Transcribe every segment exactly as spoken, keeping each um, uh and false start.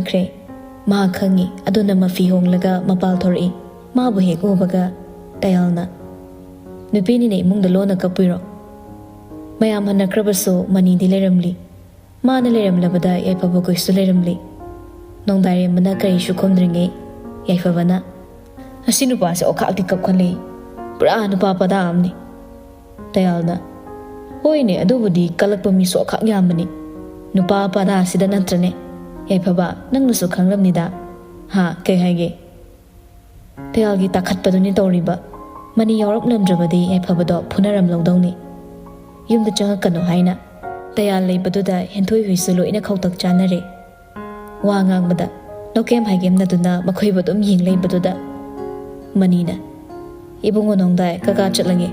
ꯈ꯭ꯔꯦ꯫ ꯃꯥ ꯈꯪꯉꯤ, ꯑꯗꯨꯅ ꯃꯐꯤ ꯍꯣꯡꯂꯒ ꯃꯄꯥꯜ ꯊꯣꯔꯛꯏ꯫ ꯃꯥꯕꯨ ꯍꯦꯛ ꯎꯕꯒ ꯇꯌꯥꯜꯅ, "ꯅꯨꯄꯤꯅꯤꯅ ꯏꯃꯨꯡꯗ ꯂꯣꯟꯅ ꯀꯞꯄꯨꯏꯔꯣ? ꯃꯌꯥꯝ ꯍꯟꯅꯈ꯭ꯔꯕꯁꯨ ꯃꯅꯤꯗꯤ ꯂꯩꯔꯝꯂꯤ꯫ ꯃꯥꯅ ꯂꯩꯔꯝꯂꯕꯗ ꯌꯥꯏꯐꯕ ꯈꯣꯏꯁꯨ ꯂꯩꯔꯝꯂꯤ꯫" ꯅꯣꯡꯗꯥꯏꯔꯦꯝꯕꯅ ꯀꯔꯤꯁꯨ ꯈꯨꯝꯗ꯭ꯔꯤꯉꯩ ꯌꯥꯏꯐꯕꯅ, "ꯑꯁꯤ ꯅꯨꯄꯥꯁꯦ ꯑꯣꯈꯥꯛꯇꯤ ꯀꯞꯈꯠꯂꯛꯏ꯫ ꯄꯨꯔꯥ ꯅꯨꯄꯥ ꯄꯗꯥ ꯑꯃꯅꯤ꯫" ꯇꯌꯥꯜꯅ, "ꯍꯣꯏꯅꯦ, ꯑꯗꯨꯕꯨꯗꯤ ꯀꯜꯂꯛꯄ ꯃꯤꯁꯨ ꯑꯣꯈꯥꯛ ꯌꯥꯝꯕꯅꯤ꯫ ꯅꯨꯄꯥ ꯄꯗꯥꯁꯤꯗ ꯅꯠꯇ꯭ꯔꯅꯦ꯫ ꯌꯥꯏꯐꯕ, ꯅꯪꯅꯁꯨ ꯈꯪꯂꯝꯅꯤꯗ꯫ ꯍꯥ, ꯀꯩ ꯍꯥꯏꯒꯦ?" ꯇꯌꯥꯜꯒꯤ ꯇꯥꯈꯠꯄꯗꯨꯅꯤ ꯇꯧꯔꯤꯕ꯫ ꯃꯅꯤ ꯌꯥꯎꯔꯛꯂꯝꯗ꯭ꯔꯕꯗꯤ ꯌꯥꯏꯐꯕꯗꯣ ꯐꯨꯅꯔꯝꯂꯧꯗꯧꯅꯤ꯫ "ꯌꯨꯝꯗ ꯆꯪꯉꯛꯀꯅꯨ" ꯍꯥꯏꯅ꯫ ꯇꯌꯥꯜ ꯂꯩꯕꯗꯨꯗ ꯍꯦꯟꯊꯣꯏ ꯍꯨꯏꯁꯨ ꯂꯣꯏꯅ ꯈꯧꯇꯛ ꯆꯥꯅꯔꯦ꯫ ꯋꯥ ꯉꯥꯡꯕꯗ ꯅꯣꯀꯦꯝ ꯍꯥꯏꯒꯦꯝꯅꯗꯨꯅ ꯃꯈꯣꯏꯕꯨ ꯑꯗꯨꯝ ꯌꯦꯡ ꯂꯩꯕꯗꯨꯗ ꯃꯅꯤꯅ, "ꯏꯕꯨꯡꯉꯣ ꯅꯣꯡꯗꯥꯏ, ꯀꯀꯥ ꯆꯠꯂꯒꯦ꯫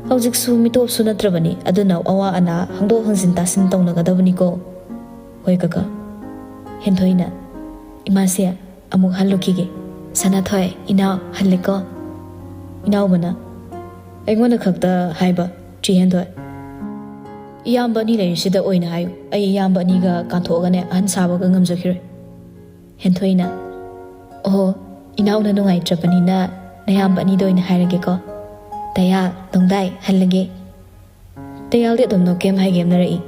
ꯍꯧꯖꯤꯛꯁꯨ ꯃꯤꯇꯣꯞꯁꯨ ꯅꯠꯇ꯭ꯔꯕꯅꯤ, ꯑꯗꯨꯅ ꯑꯋꯥ ꯑꯅꯥ ꯍꯪꯗꯣꯛ ꯍꯪꯖꯤꯟ ꯇꯥꯁꯤꯟ ꯇꯧꯅꯒꯗꯕꯅꯤꯀꯣ꯫" "ꯍꯣꯏ ꯀꯀꯥ꯫" ꯍꯦꯟꯊꯣꯏꯅ, "ꯏꯃꯥꯁꯦ, ꯑꯃꯨꯛ ꯍꯜꯂꯨꯈꯤꯒꯦ꯫ ꯁꯅꯥꯊꯣꯏ, ꯏꯅꯥꯎ ꯍꯜꯂꯦꯀꯣ꯫" ꯏꯅꯥꯎꯕꯅ, "ꯑꯩꯉꯣꯟꯗ ꯈꯛꯇ ꯍꯥꯏꯕ, ꯆꯦ ꯍꯦꯟꯊꯣꯏ? ꯏꯌꯥꯝꯕ ꯑꯅꯤ ꯂꯩꯔꯤꯁꯤꯗ ꯑꯣꯏꯅ ꯍꯥꯏꯌꯨ꯫ ꯑꯩ ꯏꯌꯥꯝꯕ ꯑꯅꯤꯒ ꯀꯥꯟꯊꯣꯛꯑꯒꯅꯦ ꯑꯍꯟ ꯁꯥꯕꯒ ꯉꯝꯖꯈꯤꯔꯣꯏ꯫" ꯍꯦꯟꯊꯣꯏꯅ, "ꯑꯣꯍꯣ, ꯏꯅꯥꯎꯅ ꯅꯨꯡꯉꯥꯏꯇ꯭ꯔꯕꯅꯤꯅ ꯅꯌꯥꯝꯕ ꯑꯅꯤꯗ ꯑꯣꯏꯅ ꯍꯥꯏꯔꯒꯦꯀꯣ꯫ ꯇꯌꯥꯜ, ꯅꯣꯡꯗꯥꯏ, ꯍꯜꯂꯒꯦ꯫" ꯇꯌꯥꯜꯗꯤ ꯑꯗꯨꯝ ꯅꯣꯛꯀꯦꯝ ꯍꯥꯏꯒꯦꯝꯅꯔꯛꯏ꯫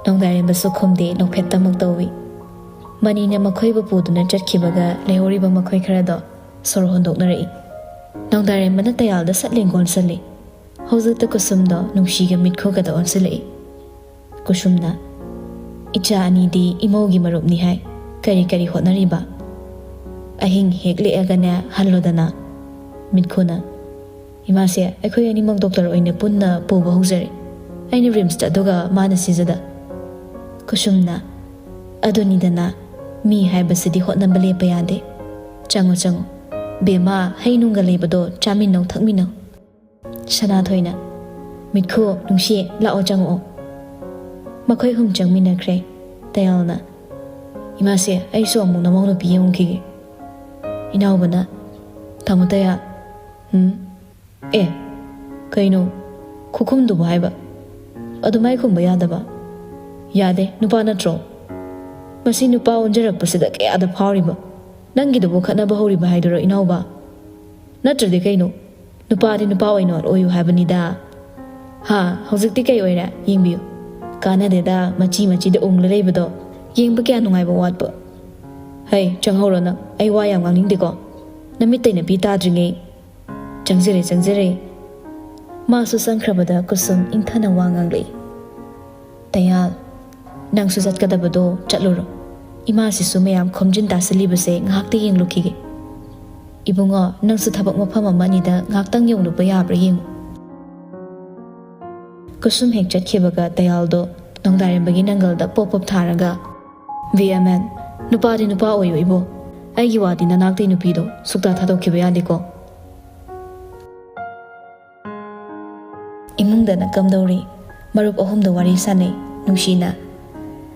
ꯅꯣꯡꯗꯥꯏꯔꯦꯝꯕꯁꯨ ꯈꯨꯝꯗꯦ, ꯅꯣꯛꯐꯦꯠꯇꯃꯛ ꯇꯧꯏ꯫ ꯃꯅꯤꯅ ꯃꯈꯣꯏꯕꯨ ꯄꯨꯗꯨꯅ ꯆꯠꯈꯤꯕꯒ ꯂꯩꯍꯧꯔꯤꯕ ꯃꯈꯣꯏ ꯈꯔꯗꯣ ꯁꯣꯔ ꯍꯣꯟꯗꯣꯛꯅꯔꯛꯏ꯫ ꯅꯣꯡꯗꯥꯏꯔꯦꯝꯕꯅ ꯇꯌꯥꯜꯗ ꯁꯠ ꯂꯦꯡꯒꯣꯟꯁꯜꯂꯤ꯫ ꯍꯧꯖꯤꯛꯇ ꯀꯨꯁꯨꯝꯗꯣ ꯅꯨꯡꯁꯤꯒ ꯃꯤꯠꯈꯨꯒꯗ ꯑꯣꯟꯁꯤꯜꯂꯛꯏ꯫ ꯀꯨꯁꯨꯝꯅ, "ꯏꯆꯥ ꯑꯅꯤꯗꯤ ꯏꯃꯧꯒꯤ ꯃꯔꯨꯞꯅꯤ ꯍꯥꯏ꯫ ꯀꯔꯤ ꯀꯔꯤ ꯍꯣꯠꯅꯔꯤꯕ? ꯑꯍꯤꯡ ꯍꯦꯛ ꯂꯦꯛꯑꯒꯅꯦ ꯍꯜꯂꯣꯗꯅ꯫" ꯃꯤꯠꯈꯨꯅ, "ꯏꯃꯥꯁꯦ, ꯑꯩꯈꯣꯏ ꯑꯅꯤꯃꯛ ꯗꯣꯛꯇꯔ ꯑꯣꯏꯅ ꯄꯨꯟꯅ ꯄꯨꯕ ꯍꯧꯖꯔꯦ꯫ ꯑꯩꯅ ꯔꯤꯝꯁꯇ, ꯑꯗꯨꯒ ꯃꯥꯅ ꯁꯤꯖꯗ꯫" ꯀꯨꯁꯨꯝꯅ, "ꯑꯗꯨꯅꯤꯗꯅ, ꯃꯤ ꯍꯥꯏꯕꯁꯤꯗꯤ ꯍꯣꯠꯅꯕ ꯂꯦꯞꯄ ꯌꯥꯗꯦ꯫ ꯆꯪꯉꯣ, ꯆꯪꯉꯣ꯫ ꯕꯦꯝꯃ, ꯍꯩ ꯅꯨꯡꯒ ꯂꯩꯕꯗꯣ ꯆꯥꯃꯤꯟꯅꯧ, ꯊꯛꯃꯤꯟꯅꯧ꯫" ꯁꯅꯥꯊꯣꯏꯅ, "ꯃꯤꯠꯈꯨ, ꯅꯨꯡꯁꯤ, ꯂꯥꯛꯑꯣ, ꯆꯪꯉꯛꯑꯣ꯫" ꯃꯈꯣꯏ ꯑꯍꯨꯝ ꯆꯪꯃꯤꯟꯅꯈ꯭ꯔꯦ꯫ ꯇꯌꯥꯜꯅ, "ꯏꯃꯥꯁꯦ, ꯑꯩꯁꯨ ꯑꯃꯨꯛ ꯅꯃꯧ ꯅꯨꯄꯤ ꯌꯦꯡꯉꯨꯈꯤꯒꯦ꯫" ꯏꯅꯥꯎꯕꯅ, "ꯇꯥꯃꯣ ꯇꯌꯥꯜ꯫" "ꯎꯝ? ꯑꯦ, ꯀꯩꯅꯣ? ꯈꯨꯈꯨꯝꯗꯨꯕꯨ ꯍꯥꯏꯕ? ꯑꯗꯨꯃꯥꯏ ꯈꯨꯝꯕ ꯌꯥꯗꯕ꯫ ꯌꯥꯗꯦ, ꯅꯨꯄꯥ ꯅꯠꯇ꯭ꯔꯣ?" ꯃꯁꯤ ꯅꯨꯄꯥ ꯑꯣꯟꯖꯔꯛꯄꯁꯤꯗ ꯀꯌꯥꯗ ꯐꯥꯎꯔꯤꯕ? ꯅꯪꯒꯤꯗꯨꯕꯨ ꯈꯠꯅꯕ ꯍꯧꯔꯤꯕ ꯍꯥꯏꯗꯨꯔꯣ, ꯏꯅꯥꯎꯕ? ꯅꯠꯇ꯭ꯔꯗꯤ ꯀꯩꯅꯣ? ꯅꯨꯄꯥꯗꯤ ꯅꯨꯄꯥ ꯑꯣꯏꯅ ꯑꯣꯏꯌꯨ ꯍꯥꯏꯕꯅꯤꯗ꯫ ꯍꯥ, ꯍꯧꯖꯤꯛꯇꯤ ꯀꯩ ꯑꯣꯏꯔꯦ? ꯌꯦꯡꯕꯤꯌꯨ, ꯀꯥꯟꯅꯗꯦꯗ, ꯃꯆꯤ ꯃꯆꯤꯗ ꯎꯪꯂ ꯂꯩꯕꯗꯣ꯫ ꯌꯦꯡꯕ ꯀꯌꯥ ꯅꯨꯡꯉꯥꯏꯕ ꯋꯥꯠꯄ? ꯍꯩ, ꯆꯪꯍꯧꯔꯣ ꯅꯪ, ꯑꯩ ꯋꯥ ꯌꯥꯝ ꯉꯥꯡꯅꯤꯡꯗꯦꯀꯣ꯫ ꯅꯃꯤꯠꯇꯩ ꯅꯄꯤ ꯇꯥꯗ꯭ꯔꯤꯉꯩ꯫ ꯆꯪꯖꯔꯦ, ꯆꯪꯖꯔꯦ꯫ ꯃꯥꯁꯨ ꯆꯪꯈ꯭ꯔꯕꯗ ꯀꯨꯁꯨꯝ ꯏꯪꯊꯅ ꯋꯥ ꯉꯥꯡꯂꯛꯏ꯫ ꯇꯌꯥꯜ, ꯅꯪꯁꯨ ꯆꯠꯀꯗꯕꯗꯣ ꯆꯠꯂꯨꯔꯣ꯫ ꯏꯃꯥꯁꯤꯁꯨ ꯃꯌꯥꯝ ꯈꯣꯝꯖꯤꯟ ꯇꯥꯁꯤꯜꯂꯤꯕꯁꯦ ꯉꯥꯏꯍꯥꯛꯇ ꯌꯦꯡꯂꯨꯈꯤꯒꯦ꯫ ꯏꯕꯨꯡꯉꯣ, ꯅꯪꯁꯨ ꯊꯕꯛ ꯃꯐꯝ ꯑꯃ ꯑꯅꯤꯗ ꯉꯥꯏꯍꯥꯛꯇꯪ ꯌꯧꯔꯨꯕ ꯌꯥꯕ꯭ꯔꯥ ꯌꯦꯡꯉꯨ꯫ ꯀꯨꯁꯨꯝ ꯍꯦꯛ ꯆꯠꯈꯤꯕꯒ ꯇꯌꯥꯜꯗꯣ ꯅꯣꯡꯗꯥꯏꯔꯦꯝꯕꯒꯤ ꯅꯪꯒꯜꯗ ꯄꯣꯞ ꯄꯣꯞ ꯊꯥꯔꯒ, "ꯚꯤ ꯑꯦꯝ ꯑꯦꯟ, ꯅꯨꯄꯥꯗꯤ ꯅꯨꯄꯥ ꯑꯣꯏꯌꯨ ꯏꯕꯣ꯫ ꯑꯩꯒꯤ ꯋꯥꯗꯤ ꯅꯅꯥꯛꯇꯩ ꯅꯨꯄꯤꯗꯣ ꯁꯨꯛꯇꯥ ꯊꯥꯗꯣꯛꯈꯤꯕ ꯌꯥꯗꯦꯀꯣ꯫" ꯏꯃꯨꯡꯗꯅ ꯀꯝꯗꯧꯔꯤ? ꯃꯔꯨꯞ ꯑꯍꯨꯝꯗ ꯋꯥꯔꯤ ꯁꯥꯟꯅꯩ ꯅꯨꯡꯁꯤꯅ꯫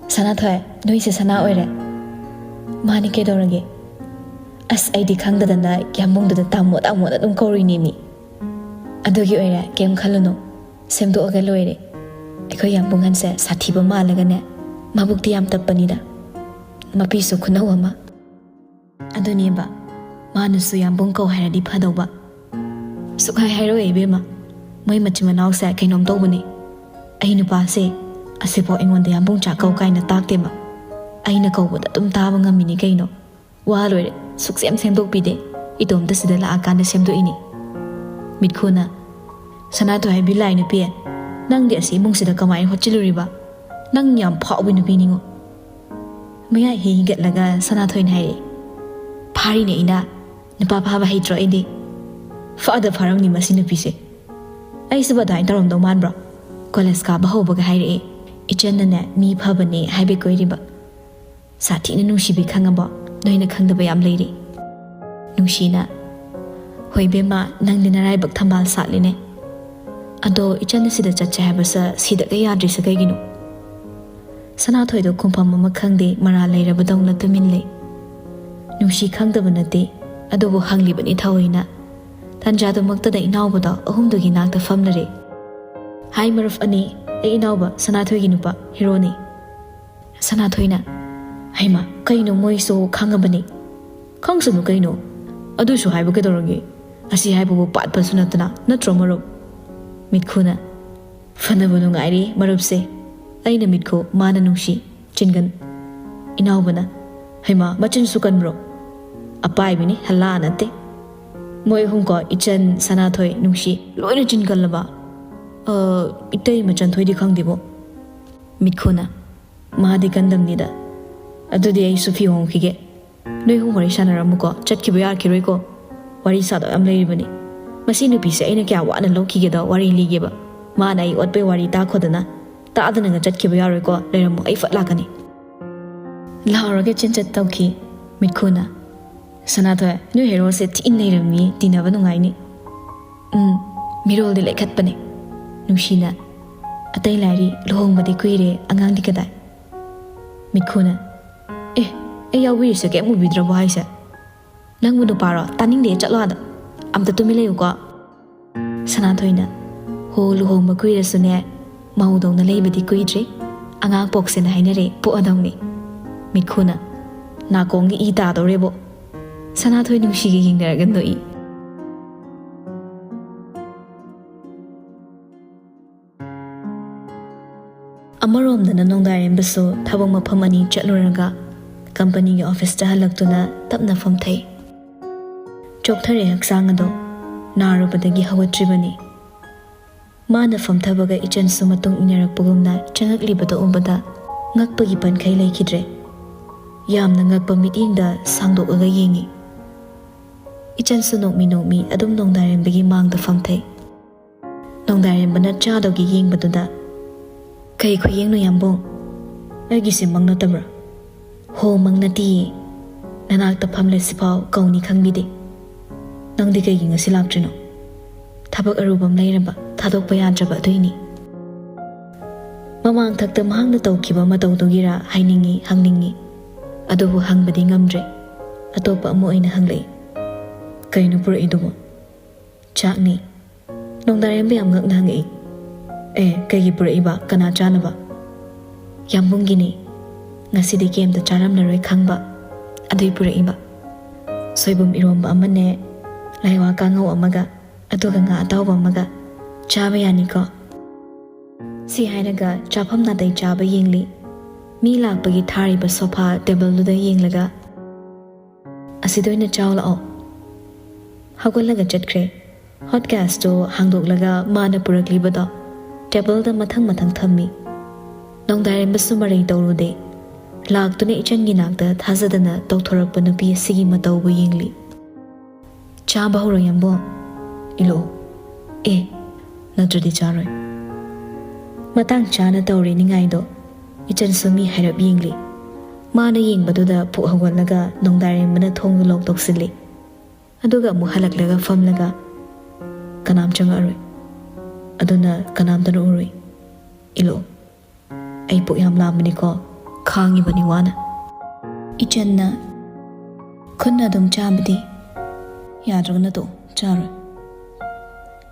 "ꯁꯅꯥꯊꯣꯏ, ꯅꯣꯏꯁꯦ ꯁꯅꯥ ꯑꯣꯏꯔꯦ?" "ꯃꯥꯅꯤ, ꯀꯩꯗꯧꯔꯒꯦ?" "ꯑꯁ, ꯑꯩꯗꯤ ꯈꯪꯗꯗꯅ ꯌꯥꯝꯕꯨꯡꯗꯨꯗ ꯇꯥꯃꯣ ꯇꯥꯃꯣꯅ ꯑꯗꯨꯝ ꯀꯧꯔꯨꯏꯅꯦꯃꯤ꯫" "ꯑꯗꯨꯒꯤ ꯑꯣꯏꯔꯦ, ꯀꯩꯝ ꯈꯜꯂꯨꯅꯨ꯫ ꯁꯦꯝꯗꯣꯛꯑꯒ ꯂꯣꯏꯔꯦ꯫ ꯑꯩꯈꯣꯏ ꯌꯥꯝꯕꯨꯡ ꯍꯟꯁꯦ ꯁꯥꯊꯤꯕ ꯃꯥꯜꯂꯒꯅꯦ, ꯃꯕꯨꯛꯇꯤ ꯌꯥꯝ ꯇꯞꯄꯅꯤꯗ꯫ ꯃꯄꯤꯁꯨ ꯈꯨꯅꯧ ꯑꯃ꯫" ꯑꯗꯨꯅꯦꯕ, ꯃꯥꯅꯁꯨ ꯌꯥꯝꯕꯨꯡ ꯀꯧ ꯍꯥꯏꯔꯗꯤ ꯐꯗꯧꯕ꯫ ꯁꯨꯛꯍꯥꯏ ꯍꯥꯏꯔꯣꯏ ꯏꯕꯦꯝꯃ, ꯃꯣꯏ ꯃꯆꯤꯟ ꯃꯅꯥꯎꯁꯦ ꯀꯩꯅꯣꯝ ꯇꯧꯕꯅꯦ꯫ ꯑꯩ ꯅꯨꯄꯥꯁꯦ ꯑꯁꯤꯐꯥꯎ ꯑꯩꯉꯣꯟꯗ ꯌꯥꯝꯕꯨꯡ ꯆꯥ ꯀꯧ ꯀꯥꯏꯅ ꯇꯥꯛꯇꯦꯕ꯫ ꯑꯩꯅ ꯀꯧꯕꯗ ꯑꯗꯨꯝ ꯇꯥꯕ ꯉꯝꯃꯤꯅꯤ ꯀꯩꯅꯣ꯫ ꯋꯥ ꯂꯣꯏꯔꯦ, ꯁꯨꯛꯁꯦꯝ ꯁꯦꯝꯗꯣꯛꯄꯤꯗꯦ꯫ ꯏꯇꯣꯝꯇ ꯁꯤꯗ ꯂꯥꯛꯑꯀꯥꯟꯗ ꯁꯦꯝꯗꯣꯛꯏꯅꯤ꯫ ꯃꯤꯠꯈꯨꯅ, "ꯁꯅꯥꯊꯣꯏ ꯍꯥꯏꯕꯤ ꯂꯥꯏ ꯅꯨꯄꯤ, ꯅꯪꯗꯤ ꯑꯁꯤ ꯏꯃꯨꯡꯁꯤꯗ ꯀꯃꯥꯏꯅ ꯍꯣꯠꯆꯤꯜꯂꯨꯔꯤꯕ? ꯅꯪ ꯌꯥꯝ ꯐꯥꯎꯕ ꯅꯨꯄꯤꯅꯤꯉꯣ꯫" ꯃꯌꯥꯏ ꯍꯤ ꯍꯤꯒꯠꯂꯒ ꯁꯅꯥꯊꯣꯏꯅ ꯍꯥꯏꯔꯛꯏ, "ꯐꯥꯔꯤꯅꯦ ꯑꯩꯅ꯫ ꯅꯨꯄꯥ ꯐꯥꯕ ꯍꯩꯇ꯭ꯔꯣ ꯑꯩꯗꯤ?" "ꯐꯥꯗ ꯐꯥꯔꯝꯅꯤ ꯃꯁꯤ ꯅꯨꯄꯤꯁꯦ꯫ ꯑꯩꯁꯤꯕꯨ ꯑꯗꯨꯃꯥꯏꯅ ꯇꯧꯔꯝꯗꯧ ꯃꯥꯟꯕ꯭ꯔꯣ? ꯀꯣꯂꯦꯖ ꯀꯥꯕ ꯍꯧꯕꯒ ꯍꯥꯏꯔꯛꯑꯦ, ꯏꯆꯟꯅꯅꯦ ꯃꯤ ꯐꯕꯅꯦ ꯍꯥꯏꯕꯩ ꯀꯣꯏꯔꯤꯕ꯫ ꯁꯥꯊꯤꯅ ꯅꯨꯡꯁꯤꯕꯤ ꯈꯪꯉꯕꯣ? ꯅꯣꯏꯅ ꯈꯪꯗꯕ ꯌꯥꯝ ꯂꯩꯔꯤ꯫" ꯅꯨꯡꯁꯤꯅ, "ꯍꯣꯏ ꯏꯕꯦꯝꯃ, ꯅꯪꯗꯤ ꯅꯔꯥꯏꯕꯛ ꯊꯝꯕꯥꯜ ꯁꯥꯠꯂꯤꯅꯦ꯫ ꯑꯗꯣ ꯏꯆꯟ ꯑꯁꯤꯗ ꯆꯠꯁꯦ ꯍꯥꯏꯕꯁꯦ ꯁꯤꯗꯒ ꯌꯥꯗ꯭ꯔꯤꯁꯦ ꯀꯩꯒꯤꯅꯣ?" ꯁꯅꯥꯊꯣꯏꯗꯣ ꯈꯨꯝꯐꯝ ꯑꯃ ꯈꯪꯗꯦ, ꯃꯔꯥꯜ ꯂꯩꯔꯕꯗꯧꯅ ꯇꯨꯃꯤꯟ ꯂꯩ꯫ ꯅꯨꯡꯁꯤ ꯈꯪꯗꯕ ꯅꯠꯇꯦ, ꯑꯗꯨꯕꯨ ꯍꯪꯂꯤꯕꯅꯤ ꯊꯑꯣꯏꯅ꯫ ꯇꯥꯟꯖꯥꯗꯨꯃꯛꯇꯗ ꯏꯅꯥꯎꯕꯗꯣ ꯑꯍꯨꯝꯗꯨꯒꯤ ꯅꯥꯛꯇ ꯐꯝꯂꯔꯦ꯫ "ꯍꯥꯏ ꯃꯔꯨꯞ ꯑꯅꯤ, ꯑꯩ ꯏꯅꯥꯎꯕ ꯁꯅꯥꯊꯣꯏꯒꯤ ꯅꯨꯄꯥ ꯍꯤꯔꯣꯅꯤ꯫" ꯁꯅꯥꯊꯣꯏꯅ, ꯍꯩꯃꯥ, ꯀꯩꯅꯣ ꯃꯣꯏꯁꯨ ꯈꯪꯉꯕꯅꯤ? ꯈꯪꯁꯅꯨ ꯀꯩꯅꯣ, ꯑꯗꯨꯁꯨ ꯍꯥꯏꯕ ꯀꯩꯗꯧꯔꯒꯦ? ꯑꯁꯤ ꯍꯥꯏꯕꯕꯨ ꯄꯥꯠꯄꯁꯨ ꯅꯠꯇꯅ, ꯅꯠꯇ꯭ꯔꯣ ꯃꯔꯨꯞ? ꯃꯤꯠꯈꯨꯅ, ꯐꯅꯕ ꯅꯨꯡꯉꯥꯏꯔꯤ ꯃꯔꯨꯞꯁꯦ꯫ ꯑꯩꯅ ꯃꯤꯠꯈꯨ, ꯃꯥꯅ ꯅꯨꯡꯁꯤ꯫ ꯆꯤꯟꯒꯟ꯫ ꯏꯅꯥꯎꯕꯅ, ꯍꯩꯃꯥ, ꯃꯆꯤꯟꯁꯨ ꯀꯟꯕ꯭ꯔꯣ? ꯑꯄꯥꯏꯕꯤꯅꯤ, ꯍꯜꯂꯥ ꯅꯠꯇꯦ꯫ ꯃꯣꯏ ꯑꯍꯨꯝꯀꯣ, ꯏꯆꯟ, ꯁꯅꯥꯊꯣꯏ, ꯅꯨꯡꯁꯤ, ꯂꯣꯏꯅ ꯆꯤꯟ ꯀꯜꯂꯕ? ꯑ, ꯏꯇꯩ ꯃꯆꯟꯊꯣꯏꯗꯤ ꯈꯪꯗꯦꯕꯣ꯫ ꯃꯤꯠꯈꯨꯅ, ꯃꯥꯗꯤ ꯀꯟꯗꯝꯅꯤꯗ꯫ ꯑꯗꯨꯗꯤ ꯑꯩꯁꯨ ꯐꯤ ꯍꯣꯡꯈꯤꯒꯦ꯫ ꯅꯣꯏ ꯑꯍꯨꯝ ꯋꯥꯔꯤ ꯁꯥꯟꯅꯔꯝꯃꯨꯀꯣ, ꯆꯠꯈꯤꯕ ꯌꯥꯈꯤꯔꯣꯏꯀꯣ꯫ ꯋꯥꯔꯤ ꯁꯥꯗꯧ ꯌꯥꯝ ꯂꯩꯔꯤꯕꯅꯤ꯫ ꯃꯁꯤ ꯅꯨꯄꯤꯁꯦ ꯑꯩꯅ ꯀꯌꯥ ꯋꯥꯅ ꯂꯧꯈꯤꯒꯦꯗꯣ ꯋꯥꯔꯤ ꯂꯤꯒꯦꯕ꯫ ꯃꯥꯅ ꯑꯩ ꯑꯣꯠꯄꯩ ꯋꯥꯔꯤ ꯇꯥꯈꯣꯗꯅ꯫ ꯇꯥꯗꯅꯒ ꯆꯠꯈꯤꯕ ꯌꯥꯔꯣꯏꯀꯣ, ꯂꯩꯔꯝꯃꯣ, ꯑꯩ ꯐꯠ ꯂꯥꯛꯀꯅꯤ꯫ ꯂꯥꯎꯔꯒ ꯆꯦꯟꯆꯠ ꯇꯧꯈꯤ꯫ ꯃꯤꯠꯈꯨꯅ, ꯁꯅꯥꯊꯣꯏ, ꯅꯣꯏ ꯍꯦꯔꯣꯁꯦ ꯊꯤꯅ ꯅꯩꯔꯝꯃꯤ, ꯇꯤꯟꯅꯕ ꯅꯨꯡꯉꯥꯏꯅꯤ꯫ ꯎꯝ, ꯃꯤꯔꯣꯜꯗꯤ ꯂꯩꯈꯠꯄꯅꯦ꯫ ꯅꯨꯡꯁꯤꯅ, ꯑꯇꯩ ꯂꯥꯏꯔꯤ, ꯂꯨꯍꯣꯡꯕꯗꯤ ꯀꯨꯏꯔꯦ, ꯑꯉꯥꯡꯗꯤ ꯀꯗꯥꯏ? ꯃꯤꯠꯈꯨꯅ, ꯑꯦ, ꯑꯩ ꯌꯥꯎꯕꯤꯔꯤꯁꯦ ꯀꯩꯝ ꯎꯕꯤꯗ꯭ꯔꯕꯣ ꯍꯥꯏꯁꯦ? ꯅꯪꯕꯨ ꯅꯨꯄꯥꯔꯣ? ꯇꯥꯅꯤꯡꯗꯦ, ꯆꯠꯂꯣ ꯑꯥꯗ꯫ ꯑꯝꯇ ꯇꯨꯃꯤꯟ ꯂꯩꯌꯨꯀꯣ꯫ ꯁꯅꯥꯊꯣꯏꯅ, ꯍꯣ, ꯂꯨꯍꯣꯡꯕ ꯀꯨꯏꯔꯁꯨꯅꯦ, ꯃꯧꯗꯧꯅ ꯂꯩꯕꯗꯤ ꯀꯨꯏꯗ꯭ꯔꯤ꯫ ꯑꯉꯥꯡ ꯄꯣꯛꯁꯦꯅ ꯍꯥꯏꯅꯔꯦ, ꯄꯣꯛꯑꯗꯧꯅꯤ꯫ ꯃꯤꯠꯈꯨꯅ, ꯅꯥꯀꯣꯡꯒꯤ ꯏ ꯇꯥꯗꯧꯔꯦꯕꯣ꯫ ꯁꯅꯥꯊꯣꯏ ꯅꯨꯡꯁꯤꯒ ꯌꯦꯡꯅꯔꯒ ꯅꯣꯛꯏ꯫ ꯑꯃꯔꯣꯝꯗꯅ ꯅꯣꯡꯗꯥꯏꯔꯦꯝꯕꯁꯨ ꯊꯕꯛ ꯃꯐꯝ ꯑꯅꯤ ꯆꯠꯂꯨꯔꯒ ꯀꯝꯄꯅꯤꯒꯤ ꯑꯣꯐꯤꯁꯇ ꯍꯜꯂꯛꯇꯨꯅ ꯇꯞꯅ ꯐꯝꯊꯩ꯫ ꯆꯣꯛꯊꯔꯦ ꯍꯛꯆꯥꯡ ꯑꯗꯣ, ꯅꯥꯔꯨꯕꯗꯒꯤ ꯍꯧꯒꯠꯇ꯭ꯔꯤꯕꯅꯤ꯫ ꯃꯥꯅ ꯐꯝꯊꯕꯒ ꯏꯆꯟꯁꯨ ꯃꯇꯨꯡ ꯏꯟꯅꯔꯛꯄꯒꯨꯝꯅ ꯆꯪꯉꯛꯂꯤꯕꯗꯣ ꯎꯕꯗ ꯉꯛꯄꯒꯤ ꯄꯟꯈꯩ ꯂꯩꯈꯤꯗ꯭ꯔꯦ꯫ ꯌꯥꯝꯅ ꯉꯛꯄ ꯃꯤꯠꯌꯦꯡꯗ ꯁꯥꯡꯗꯣꯛꯂꯒ ꯌꯦꯡꯉꯤ꯫ ꯏꯆꯟꯁꯨ ꯅꯣꯛꯃꯤ ꯅꯣꯛꯃꯤ ꯑꯗꯨꯝ ꯅꯣꯡꯗꯥꯏꯔꯦꯝꯕꯒꯤ ꯃꯥꯡꯗ ꯐꯝꯊꯩ꯫ ꯅꯣꯡꯗꯥꯏꯔꯦꯝꯕꯅ ꯆꯥꯗꯧꯒꯤ ꯌꯦꯡꯕꯗꯨꯗ, "ꯀꯩ ꯈꯨꯌꯦꯡꯅꯣ ꯌꯥꯝꯕꯨꯡ? ꯑꯩꯒꯤꯁꯦ ꯃꯪ ꯅꯠꯇꯕ꯭ꯔꯥ? ꯍꯣ, ꯃꯪ ꯅꯠꯇꯤꯌꯦ꯫ ꯅꯅꯥꯛꯇ ꯐꯝꯂꯁꯤꯐꯥꯎ ꯀꯧꯅꯤ ꯈꯪꯕꯤꯗꯦ꯫ ꯅꯪꯗꯤ ꯀꯩꯒꯤ ꯉꯁꯤ ꯂꯥꯛꯇ꯭ꯔꯤꯅꯣ? ꯊꯕꯛ ꯑꯔꯨꯕ ꯑꯃ ꯂꯩꯔꯕ, ꯊꯥꯗꯣꯛꯄ ꯌꯥꯗ꯭ꯔꯕ ꯑꯗꯨꯏꯅꯤ꯫" ꯃꯃꯥꯡ ꯊꯛꯇ ꯃꯍꯥꯛꯅ ꯇꯧꯈꯤꯕ ꯃꯇꯧꯗꯨꯒꯤꯔꯥ ꯍꯥꯏꯅꯤꯡꯉꯤ, ꯍꯪꯅꯤꯡꯉꯤ꯫ ꯑꯗꯨꯕꯨ ꯍꯪꯕꯗꯤ ꯉꯝꯗ꯭ꯔꯦ꯫ ꯑꯇꯣꯞꯄ ꯑꯃ ꯑꯣꯏꯅ ꯍꯪꯂꯛꯏ꯫ "ꯀꯩꯅꯣ ꯄꯨꯔꯛꯏꯗꯨꯕꯣ?" "ꯆꯥꯛꯅꯤ꯫" ꯅꯣꯡꯗꯥꯔꯦꯝꯕ ꯌꯥꯝ ꯉꯛꯅ ꯍꯪꯉꯛꯏ꯫ "ꯑꯦ, ꯀꯩꯒꯤ ꯄꯨꯔꯛꯏꯕ? ꯀꯅꯥ ꯆꯥꯅꯕ?" "ꯌꯥꯝꯕꯨꯡꯒꯤꯅꯤ꯫" ꯉꯁꯤꯗꯤ ꯀꯩꯝꯇ ꯆꯥꯔꯝꯂꯔꯣꯏ ꯈꯪꯕ, ꯑꯗꯨꯏ ꯄꯨꯔꯛꯏꯕ꯫ ꯁꯣꯏꯕꯨꯝ ꯏꯔꯣꯝꯕ ꯑꯃꯅꯦ, ꯂꯥꯏꯋꯥ ꯀꯥꯡꯉꯧ ꯑꯃꯒ, ꯑꯗꯨꯒ ꯉꯥ ꯑꯇꯥꯎꯕ ꯑꯃꯒ꯫ ꯆꯥꯕ ꯌꯥꯅꯤꯀꯣ?" ꯁꯤ ꯍꯥꯏꯔꯒ ꯆꯥꯐꯝ ꯅꯥꯇꯩ ꯆꯥꯕ ꯌꯦꯡꯂꯤ꯫ ꯃꯤ ꯂꯥꯛꯄꯒꯤ ꯊꯥꯔꯤꯕ ꯁꯣꯐꯥ ꯇꯦꯕꯜꯗꯨꯗ ꯌꯦꯡꯂꯒ, "ꯑꯁꯤꯗ ꯑꯣꯏꯅ ꯆꯥꯎ ꯂꯥꯛꯑꯣ꯫" ꯍꯧꯒꯠꯂꯒ ꯆꯠꯈ꯭ꯔꯦ꯫ ꯍꯣꯠ ꯀꯦꯁꯇꯨ ꯍꯥꯡꯗꯣꯛꯂꯒ ꯃꯥꯅ ꯄꯨꯔꯛꯂꯤꯕꯗꯣ ꯇꯦꯕꯜꯗ ꯃꯊꯪ ꯃꯊꯪ ꯊꯝꯃꯤ꯫ ꯅꯣꯡꯗꯥꯏꯔꯦꯝꯕꯁꯨ ꯃꯔꯩ ꯇꯧꯔꯨꯗꯦ꯫ ꯂꯥꯛꯇꯨꯅ ꯏꯆꯟꯒꯤ ꯅꯥꯛꯇ ꯊꯥꯖꯗꯅ ꯇꯧꯊꯣꯔꯛꯄ ꯅꯨꯄꯤ ꯑꯁꯤꯒꯤ ꯃꯇꯧꯕꯨ ꯌꯦꯡꯂꯤ꯫ "ꯆꯥꯕ ꯍꯧꯔꯣ, ꯌꯥꯝꯕꯣ꯫ ꯏꯜꯂꯛꯑꯣ꯫ ꯑꯦ, ꯅꯠꯇ꯭ꯔꯗꯤ ꯆꯥꯔꯣꯏ꯫" ꯃꯇꯥꯡ ꯆꯥꯅ ꯇꯧꯔꯦ ꯅꯤꯡꯉꯥꯏꯗꯣ꯫ ꯏꯆꯟꯁꯨ ꯃꯤ ꯍꯥꯏꯔꯞ ꯌꯦꯡꯂꯤ꯫ ꯃꯥꯅ ꯌꯦꯡꯕꯗꯨꯗ ꯄꯨꯛ ꯍꯧꯒꯠꯂꯒ ꯅꯣꯡꯗꯥꯏꯔꯦꯝꯕꯅ ꯊꯣꯡꯗꯨ ꯂꯣꯛ ꯇꯧꯁꯤꯜꯂꯤ꯫ ꯑꯗꯨꯒ ꯑꯃꯨꯛ ꯍꯜꯂꯛꯂꯒ ꯐꯝꯂꯒ, "ꯀꯅꯥꯝ ꯆꯪꯉꯛꯑꯔꯣꯏ꯫ ꯑꯗꯨꯅ ꯀꯅꯥꯝꯇꯅ ꯎꯔꯣꯏ꯫ ꯏꯜꯂꯛꯑꯣ꯫ ꯑꯩ ꯄꯨꯛ ꯌꯥꯝ ꯂꯥꯝꯕꯅꯤꯀꯣ ꯈꯥꯡꯉꯤꯕꯅꯤ ꯋꯥꯅ꯫" ꯏꯆꯟꯅ ꯈꯨꯠꯅ ꯑꯗꯨꯝ ꯆꯥꯕꯗꯤ ꯌꯥꯗ꯭ꯔꯒꯅ ꯇꯣꯛꯑꯣ, ꯆꯥꯔꯣꯏ꯫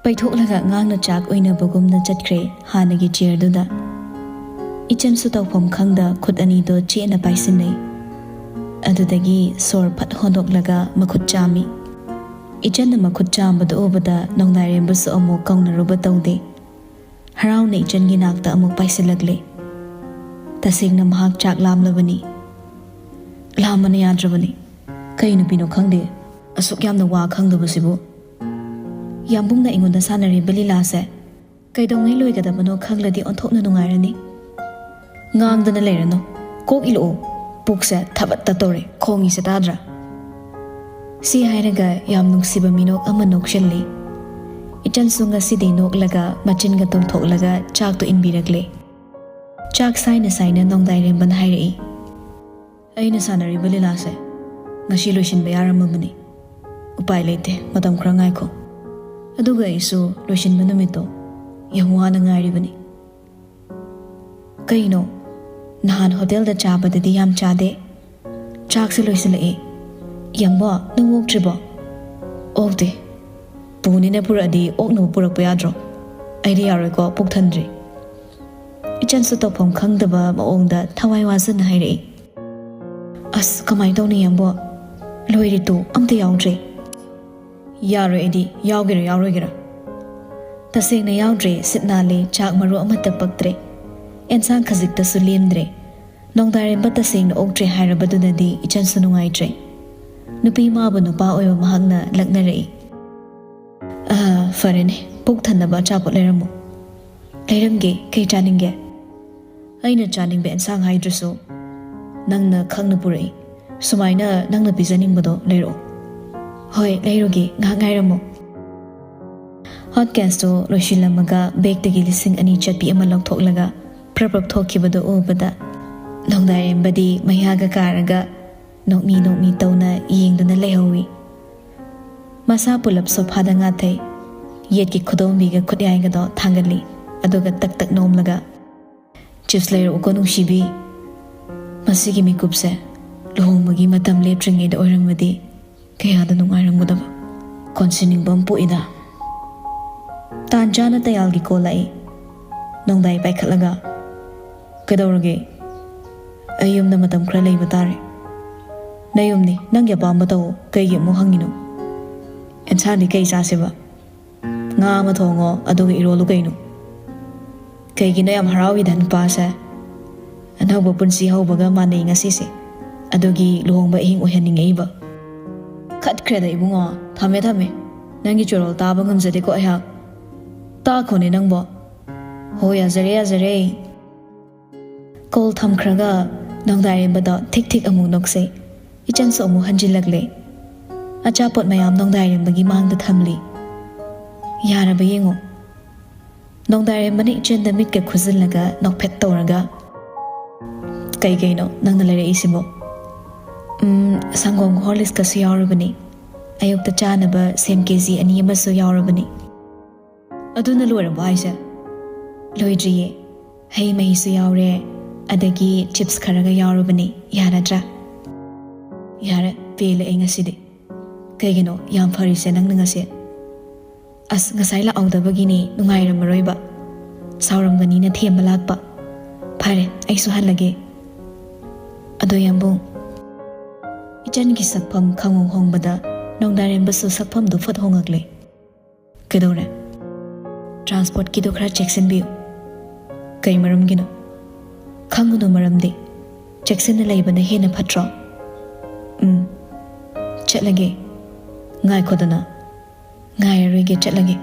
ꯄꯩꯊꯣꯛꯂꯒ ꯑꯉꯥꯡꯅ ꯆꯥꯛ ꯎꯏꯅꯕꯒꯨꯝꯅ ꯆꯠꯈ꯭ꯔꯦ ꯍꯥꯟꯅꯒꯤ ꯆꯤꯌꯔꯗꯨꯗ꯫ ꯏꯆꯟꯁꯨ ꯇꯧꯐꯝ ꯈꯪꯗ ꯈꯨꯠ ꯑꯅꯤꯗꯣ ꯆꯦꯠꯅ ꯄꯥꯏꯁꯤꯟꯅꯩ꯫ ꯑꯗꯨꯗꯒꯤ ꯁꯣꯔ ꯐꯠ ꯍꯣꯟꯗꯣꯛꯂꯒ ꯃꯈꯨꯠ ꯆꯥꯝꯃꯤ꯫ ꯏꯆꯟꯅ ꯃꯈꯨꯠ ꯆꯥꯝꯕꯗꯨ ꯎꯕꯗ ꯅꯣꯡꯗꯥꯏꯔꯦꯝꯕꯁꯨ ꯑꯃꯨꯛ ꯀꯧꯅꯔꯨꯕ ꯇꯧꯗꯦ꯫ ꯍꯔꯥꯎꯅ ꯏꯆꯟꯒꯤ ꯅꯥꯛꯇ ꯑꯃꯨꯛ ꯄꯥꯏꯁꯤꯜꯂꯛꯂꯦ꯫ ꯇꯁꯦꯡꯅ ꯃꯍꯥꯛ ꯆꯥꯛ ꯂꯥꯝꯂꯕꯅꯤ꯫ ꯂꯥꯝꯕꯅ ꯌꯥꯗ꯭ꯔꯕꯅꯤ꯫ ꯀꯩ ꯅꯨꯄꯤꯅꯣ ꯈꯪꯗꯦ, ꯑꯁꯨꯛ ꯌꯥꯝꯅ ꯋꯥ ꯈꯪꯗꯕꯁꯤꯕꯨ꯫ ꯌꯥꯝꯕꯨꯡꯅ ꯑꯩꯉꯣꯟꯗ ꯁꯥꯟꯅꯔꯤꯕ ꯂꯤꯂꯥꯁꯦ ꯀꯩꯗꯧꯉꯩ ꯂꯣꯏꯒꯗꯕꯅꯣ ꯈꯪꯂꯗꯤ ꯑꯣꯟꯊꯣꯛꯅ ꯅꯨꯡꯉꯥꯏꯔꯅꯤ꯫ ꯉꯥꯡꯗꯅ ꯂꯩꯔꯅꯨ, ꯀꯣꯛ ꯏꯜꯂꯛꯑꯣ꯫ ꯄꯨꯛꯁꯦ ꯊꯕꯠ ꯇꯠꯇꯧꯔꯦ, ꯈꯣꯡꯉꯤꯁꯦ ꯇꯥꯗ꯭ꯔꯥ? ꯁꯤ ꯍꯥꯏꯔꯒ ꯌꯥꯝ ꯅꯨꯡꯁꯤꯕ ꯃꯤꯅꯣꯛ ꯑꯃ ꯅꯣꯛꯁꯤꯜꯂꯤ꯫ ꯏꯆꯟꯁꯨ ꯉꯁꯤꯗꯤ ꯅꯣꯛꯂꯒ ꯃꯆꯤꯟꯒ ꯇꯨꯝꯊꯣꯛꯂꯒ ꯆꯥꯛꯇꯨ ꯏꯟꯕꯤꯔꯛꯂꯦ꯫ ꯆꯥꯛ ꯁꯥꯏꯅ ꯁꯥꯏꯅ ꯅꯣꯡꯗꯥꯏꯔꯦꯝꯕꯅ ꯍꯥꯏꯔꯛꯏ, "ꯑꯩꯅ ꯁꯥꯟꯅꯔꯤꯕ ꯂꯤꯂꯥꯁꯦ ꯉꯁꯤ ꯂꯣꯏꯁꯤꯟꯕ ꯌꯥꯔꯝꯃꯕꯅꯤ꯫ ꯎꯄꯥꯏ ꯂꯩꯇꯦ, ꯃꯇꯝ ꯈꯔ ꯉꯥꯏꯈꯣ꯫ ꯑꯗꯨꯒ ꯑꯩꯁꯨ ꯂꯣꯏꯁꯤꯟꯕ ꯅꯨꯃꯤꯠꯇꯣ ꯌꯥꯝ ꯋꯥꯅ ꯉꯥꯏꯔꯤꯕꯅꯤ꯫" "ꯀꯩꯅꯣ, ꯅꯍꯥꯟ ꯍꯣꯇꯦꯜꯗ ꯆꯥꯕꯗꯗꯤ ꯌꯥꯝ ꯆꯥꯗꯦ꯫ ꯆꯥꯛꯁꯦ ꯂꯣꯏꯁꯤꯜꯂꯛꯑꯦ꯫ ꯌꯥꯝꯕꯣ, ꯅꯪ ꯑꯣꯛꯇ꯭ꯔꯤꯕꯣ?" "ꯑꯣꯛꯇꯦ꯫ ꯄꯨꯅꯤꯅ ꯄꯨꯔꯛꯑꯗꯤ ꯑꯣꯛꯅꯕ ꯄꯨꯔꯛꯄ ꯌꯥꯗ꯭ꯔꯣ? ꯑꯩꯗꯤ ꯌꯥꯔꯣꯏꯀꯣ, ꯄꯨꯛ ꯊꯟꯗ꯭ꯔꯤ꯫" ꯏꯆꯟꯁꯨ ꯇꯧꯐꯝ ꯈꯪꯗꯕ ꯃꯑꯣꯡꯗ ꯊꯋꯥꯏ ꯋꯥꯖꯅ ꯍꯥꯏꯔꯛꯏ꯫ "ꯑꯁ, ꯀꯃꯥꯏꯅ ꯇꯧꯅꯤ, ꯌꯥꯝꯕꯣ? ꯂꯣꯏꯔꯦ ꯇꯨ, ꯑꯝꯇ ꯌꯥꯎꯗ꯭ꯔꯦ꯫ ꯌꯥꯔꯣꯏ ꯑꯩꯗꯤ, ꯌꯥꯎꯒꯦꯔꯥ ꯌꯥꯎꯔꯣꯏꯒꯦꯔꯥ?" ꯇꯁꯦꯡꯅ ꯌꯥꯎꯗ꯭ꯔꯦ, ꯁꯤꯠ ꯅꯥꯜꯂꯦ, ꯆꯥꯛ ꯃꯔꯨ ꯑꯃꯠꯇ ꯄꯛꯇ꯭ꯔꯦ, ꯑꯦꯟꯁꯥꯡ ꯈꯖꯤꯛꯇꯁꯨ ꯂꯦꯝꯗ꯭ꯔꯦ꯫ ꯅꯣꯡꯗꯥꯏꯔꯦꯝꯕ ꯇꯁꯦꯡꯅ ꯑꯣꯛꯇ꯭ꯔꯦ ꯍꯥꯏꯔꯕꯗꯨꯗꯗꯤ ꯏꯆꯟꯁꯨ ꯅꯨꯡꯉꯥꯏꯇ꯭ꯔꯦ꯫ ꯅꯨꯄꯤ ꯃꯥꯕꯨ ꯅꯨꯄꯥ ꯑꯣꯏꯕ ꯃꯍꯥꯛꯅ ꯂꯛꯅꯔꯛꯏ꯫ "ꯑ, ꯐꯔꯦꯅꯦ, ꯄꯨꯛ ꯊꯟꯅꯕ ꯑꯆꯥꯄꯣꯠ ꯂꯩꯔꯝꯃꯨ꯫" "ꯂꯩꯔꯝꯒꯦ, ꯀꯩ ꯆꯥꯅꯤꯡꯒꯦ?" "ꯑꯩꯅ ꯆꯥꯅꯤꯡꯕ ꯑꯦꯟꯁꯥꯡ ꯍꯥꯏꯗ꯭ꯔꯁꯨ ꯅꯪꯅ ꯈꯪꯅ ꯄꯨꯔꯛꯏ꯫ ꯁꯨꯃꯥꯏꯅ ꯅꯪꯅ ꯄꯤꯖꯅꯤꯡꯕꯗꯣ ꯂꯩꯔꯛꯑꯣ꯫" "ꯍꯣꯏ, ꯂꯩꯔꯨꯒꯦ, ꯉꯥꯏꯍꯥꯛ ꯉꯥꯏꯔꯝꯃꯣ꯫" ꯍꯣꯠ ꯀꯦꯁꯇꯨ ꯂꯣꯏꯁꯤꯜꯂꯝꯃꯒ ꯕꯦꯒꯇꯒꯤ ꯂꯤꯁꯤꯡ ꯑꯅꯤ ꯆꯠꯄꯤ ꯑꯃ ꯂꯧꯊꯣꯛꯂꯒ ꯄ꯭ꯔꯞ ꯄ꯭ꯔꯞ ꯊꯣꯛꯈꯤꯕꯗꯨ ꯎꯕꯗ ꯅꯣꯡꯗꯥꯏꯔꯦꯝꯕꯗꯤ ꯃꯌꯥꯒ ꯀꯥꯔꯒ ꯅꯣꯛꯃꯤ ꯅꯣꯛꯃꯤ ꯇꯧꯅ ꯌꯦꯡꯗꯨꯅ ꯂꯩꯍꯧꯏ꯫ ꯃꯁꯥ ꯄꯨꯂꯞ ꯁꯣꯐꯥꯗ ꯉꯥꯊꯩ꯫ ꯌꯦꯠꯀꯤ ꯈꯨꯗꯣꯝꯕꯤꯒ ꯈꯨꯠꯌꯥꯏꯒꯗꯣ ꯊꯥꯡꯒꯠꯂꯤ, ꯑꯗꯨꯒ ꯇꯛ ꯇꯛ ꯅꯣꯝꯂꯒ, "ꯆꯤꯞꯁ ꯂꯩꯔꯛꯎꯀꯣ ꯅꯨꯡꯁꯤꯕꯤ꯫ ꯃꯁꯤꯒꯤ ꯃꯤꯀꯨꯞꯁꯦ ꯂꯨꯍꯣꯡꯕꯒꯤ ꯃꯇꯝ ꯂꯦꯞꯇ꯭ꯔꯤꯉꯩꯗ ꯑꯣꯏꯔꯝꯃꯗꯤ ꯀꯌꯥꯗ ꯅꯨꯡꯉꯥꯏꯔꯝꯒꯗꯕ꯫ ꯀꯣꯟꯁꯤꯟꯅꯤꯡꯕ ꯑꯃ ꯄꯣꯛꯏꯗ꯫" ꯇꯥꯟ ꯆꯥꯅ ꯇꯌꯥꯜꯒꯤ ꯀꯣꯜ ꯂꯥꯛꯏ꯫ ꯅꯣꯡꯗꯥꯏ ꯄꯥꯏꯈꯠꯂꯒ, "ꯀꯩꯗꯧꯔꯒꯦ? ꯑꯩ ꯌꯨꯝꯗ ꯃꯇꯝ ꯈꯔ ꯂꯩꯕ ꯇꯥꯔꯦ꯫" "ꯅꯌꯨꯝꯅꯤ, ꯅꯪꯒꯤ ꯑꯄꯥꯝꯕ ꯇꯧ꯫ ꯀꯩꯒꯤ ꯑꯃꯨꯛ ꯍꯪꯉꯤꯅꯣ? ꯑꯦꯟꯁꯥꯡꯗꯤ ꯀꯩ ꯆꯥꯁꯦꯕ?" "ꯉꯥ ꯑꯃ ꯊꯣꯡꯉꯣ, ꯑꯗꯨꯒ ꯏꯔꯣꯜꯂꯨ ꯀꯩꯅꯣ꯫" "ꯀꯩꯒꯤꯅꯣ ꯌꯥꯝ ꯍꯔꯥꯎꯏꯗ ꯅꯨꯄꯥꯁꯦ? ꯑꯅꯧꯕ ꯄꯨꯟꯁꯤ ꯍꯧꯕꯒ ꯃꯥꯟꯅꯩ ꯉꯁꯤꯁꯦ, ꯑꯗꯨꯒꯤ ꯂꯨꯍꯣꯡꯕ ꯑꯍꯤꯡ ꯑꯣꯏꯍꯟꯅꯤꯡꯉꯛꯏꯕ꯫" "ꯈꯠꯈ꯭ꯔꯦꯗ ꯏꯕꯨꯡꯉꯣ, ꯊꯝꯃꯦ ꯊꯝꯃꯦ, ꯅꯪꯒꯤ ꯆꯣꯔꯣꯜ ꯇꯥꯕ ꯉꯝꯖꯗꯦꯀꯣ ꯑꯩꯍꯥꯛ꯫" "ꯇꯥꯈꯣꯅꯦ ꯅꯪꯕꯣ꯫" "ꯍꯣ, ꯌꯥꯖꯔꯦ ꯌꯥꯖꯔꯦ꯫" ꯀꯣꯜ ꯊꯝꯈ꯭ꯔꯒ ꯅꯣꯡꯗꯥꯏꯔꯦꯝꯕꯗꯣ ꯊꯤꯛ ꯊꯤꯛ ꯑꯃꯨꯛ ꯅꯣꯛꯆꯩ꯫ ꯏꯆꯟꯁꯨ ꯑꯃꯨꯛ ꯍꯟꯖꯤꯜꯂꯛꯂꯦ꯫ ꯑꯆꯥꯄꯣꯠ ꯃꯌꯥꯝ ꯅꯣꯡꯗꯥꯏꯔꯦꯝꯕꯒꯤ ꯃꯥꯡꯗ ꯊꯝꯂꯤ꯫ "ꯌꯥꯔꯕ ꯌꯦꯡꯉꯣ꯫" ꯅꯣꯡꯗꯥꯏꯔꯦꯝꯕꯅ ꯏꯆꯟꯗ ꯃꯤꯠꯀ ꯈꯨꯖꯤꯜꯂꯒ ꯅꯣꯛꯐꯦꯠ ꯇꯧꯔꯒ, "ꯀꯩ ꯀꯩꯅꯣ ꯅꯪꯅ ꯂꯩꯔꯛꯏꯁꯤꯕꯣ?" "ꯎꯝ, ꯁꯪꯒꯣꯝ ꯍꯣꯔꯂꯤꯛꯁꯀꯁꯨ ꯌꯥꯎꯔꯕꯅꯤ꯫ ꯑꯌꯨꯛꯇ ꯆꯥꯅꯕ ꯁꯦꯝ ꯀꯦ ꯖꯤ ꯑꯅꯤ ꯑꯃꯁꯨ ꯌꯥꯎꯔꯕꯅꯤ꯫" "ꯑꯗꯨꯅ ꯂꯣꯏꯔꯕꯣ ꯍꯥꯏꯁꯦ?" "ꯂꯣꯏꯗ꯭ꯔꯤꯌꯦ꯫ ꯍꯩ ꯃꯍꯤꯁꯨ ꯌꯥꯎꯔꯦ, ꯑꯗꯒꯤ ꯆꯤꯞꯁ ꯈꯔꯒ ꯌꯥꯎꯔꯕꯅꯤ꯫ ꯌꯥꯔꯗ꯭ꯔꯥ?" "ꯌꯥꯔꯦ, ꯄꯦꯜꯂꯦ ꯑꯩ ꯉꯁꯤꯗꯤ꯫ ꯀꯩꯒꯤꯅꯣ ꯌꯥꯝ ꯐꯔꯤꯁꯦ ꯅꯪꯅ ꯉꯁꯤ?" "ꯑꯁ, ꯉꯁꯥꯏ ꯂꯥꯛꯍꯧꯗꯕꯒꯤꯅꯦ, ꯅꯨꯡꯉꯥꯏꯔꯝꯃꯔꯣꯏꯕ꯫ ꯁꯥꯎꯔꯝꯒꯅꯤꯅ ꯊꯦꯝꯕ ꯂꯥꯛꯄ꯫" ꯐꯔꯦ, ꯑꯩꯁꯨ ꯍꯜꯂꯒꯦ꯫ ꯑꯗꯣ ꯌꯥꯝꯕꯨꯡ, ꯏꯆꯟꯒꯤ ꯁꯛꯐꯝ ꯈꯪꯍꯣꯡ ꯍꯣꯡꯕꯗ ꯅꯣꯡꯗꯥꯔꯦꯝꯕꯁꯨ ꯁꯛꯐꯝꯗꯨ ꯐꯠ ꯍꯣꯡꯉꯛꯂꯦ꯫ ꯀꯩꯗꯧꯔꯦ? ꯇ꯭ꯔꯥꯟꯁꯄꯣꯔꯠꯀꯤꯗꯣ ꯈꯔ ꯆꯦꯛꯁꯤꯟꯕꯤꯌꯨ꯫ ꯀꯩ ꯃꯔꯝꯒꯤꯅꯣ? ꯈꯪꯒꯅꯨ ꯃꯔꯝꯗꯤ꯫ ꯆꯦꯛꯁꯤꯟꯅ ꯂꯩꯕꯅ ꯍꯦꯟꯅ ꯐꯠꯇ꯭ꯔꯣ? ꯎꯝ, ꯆꯠꯂꯒꯦ꯫ ꯉꯥꯏꯈꯣꯗꯅ꯫ ꯉꯥꯏꯔꯔꯣꯏꯒꯦ, ꯆꯠꯂꯒꯦ꯫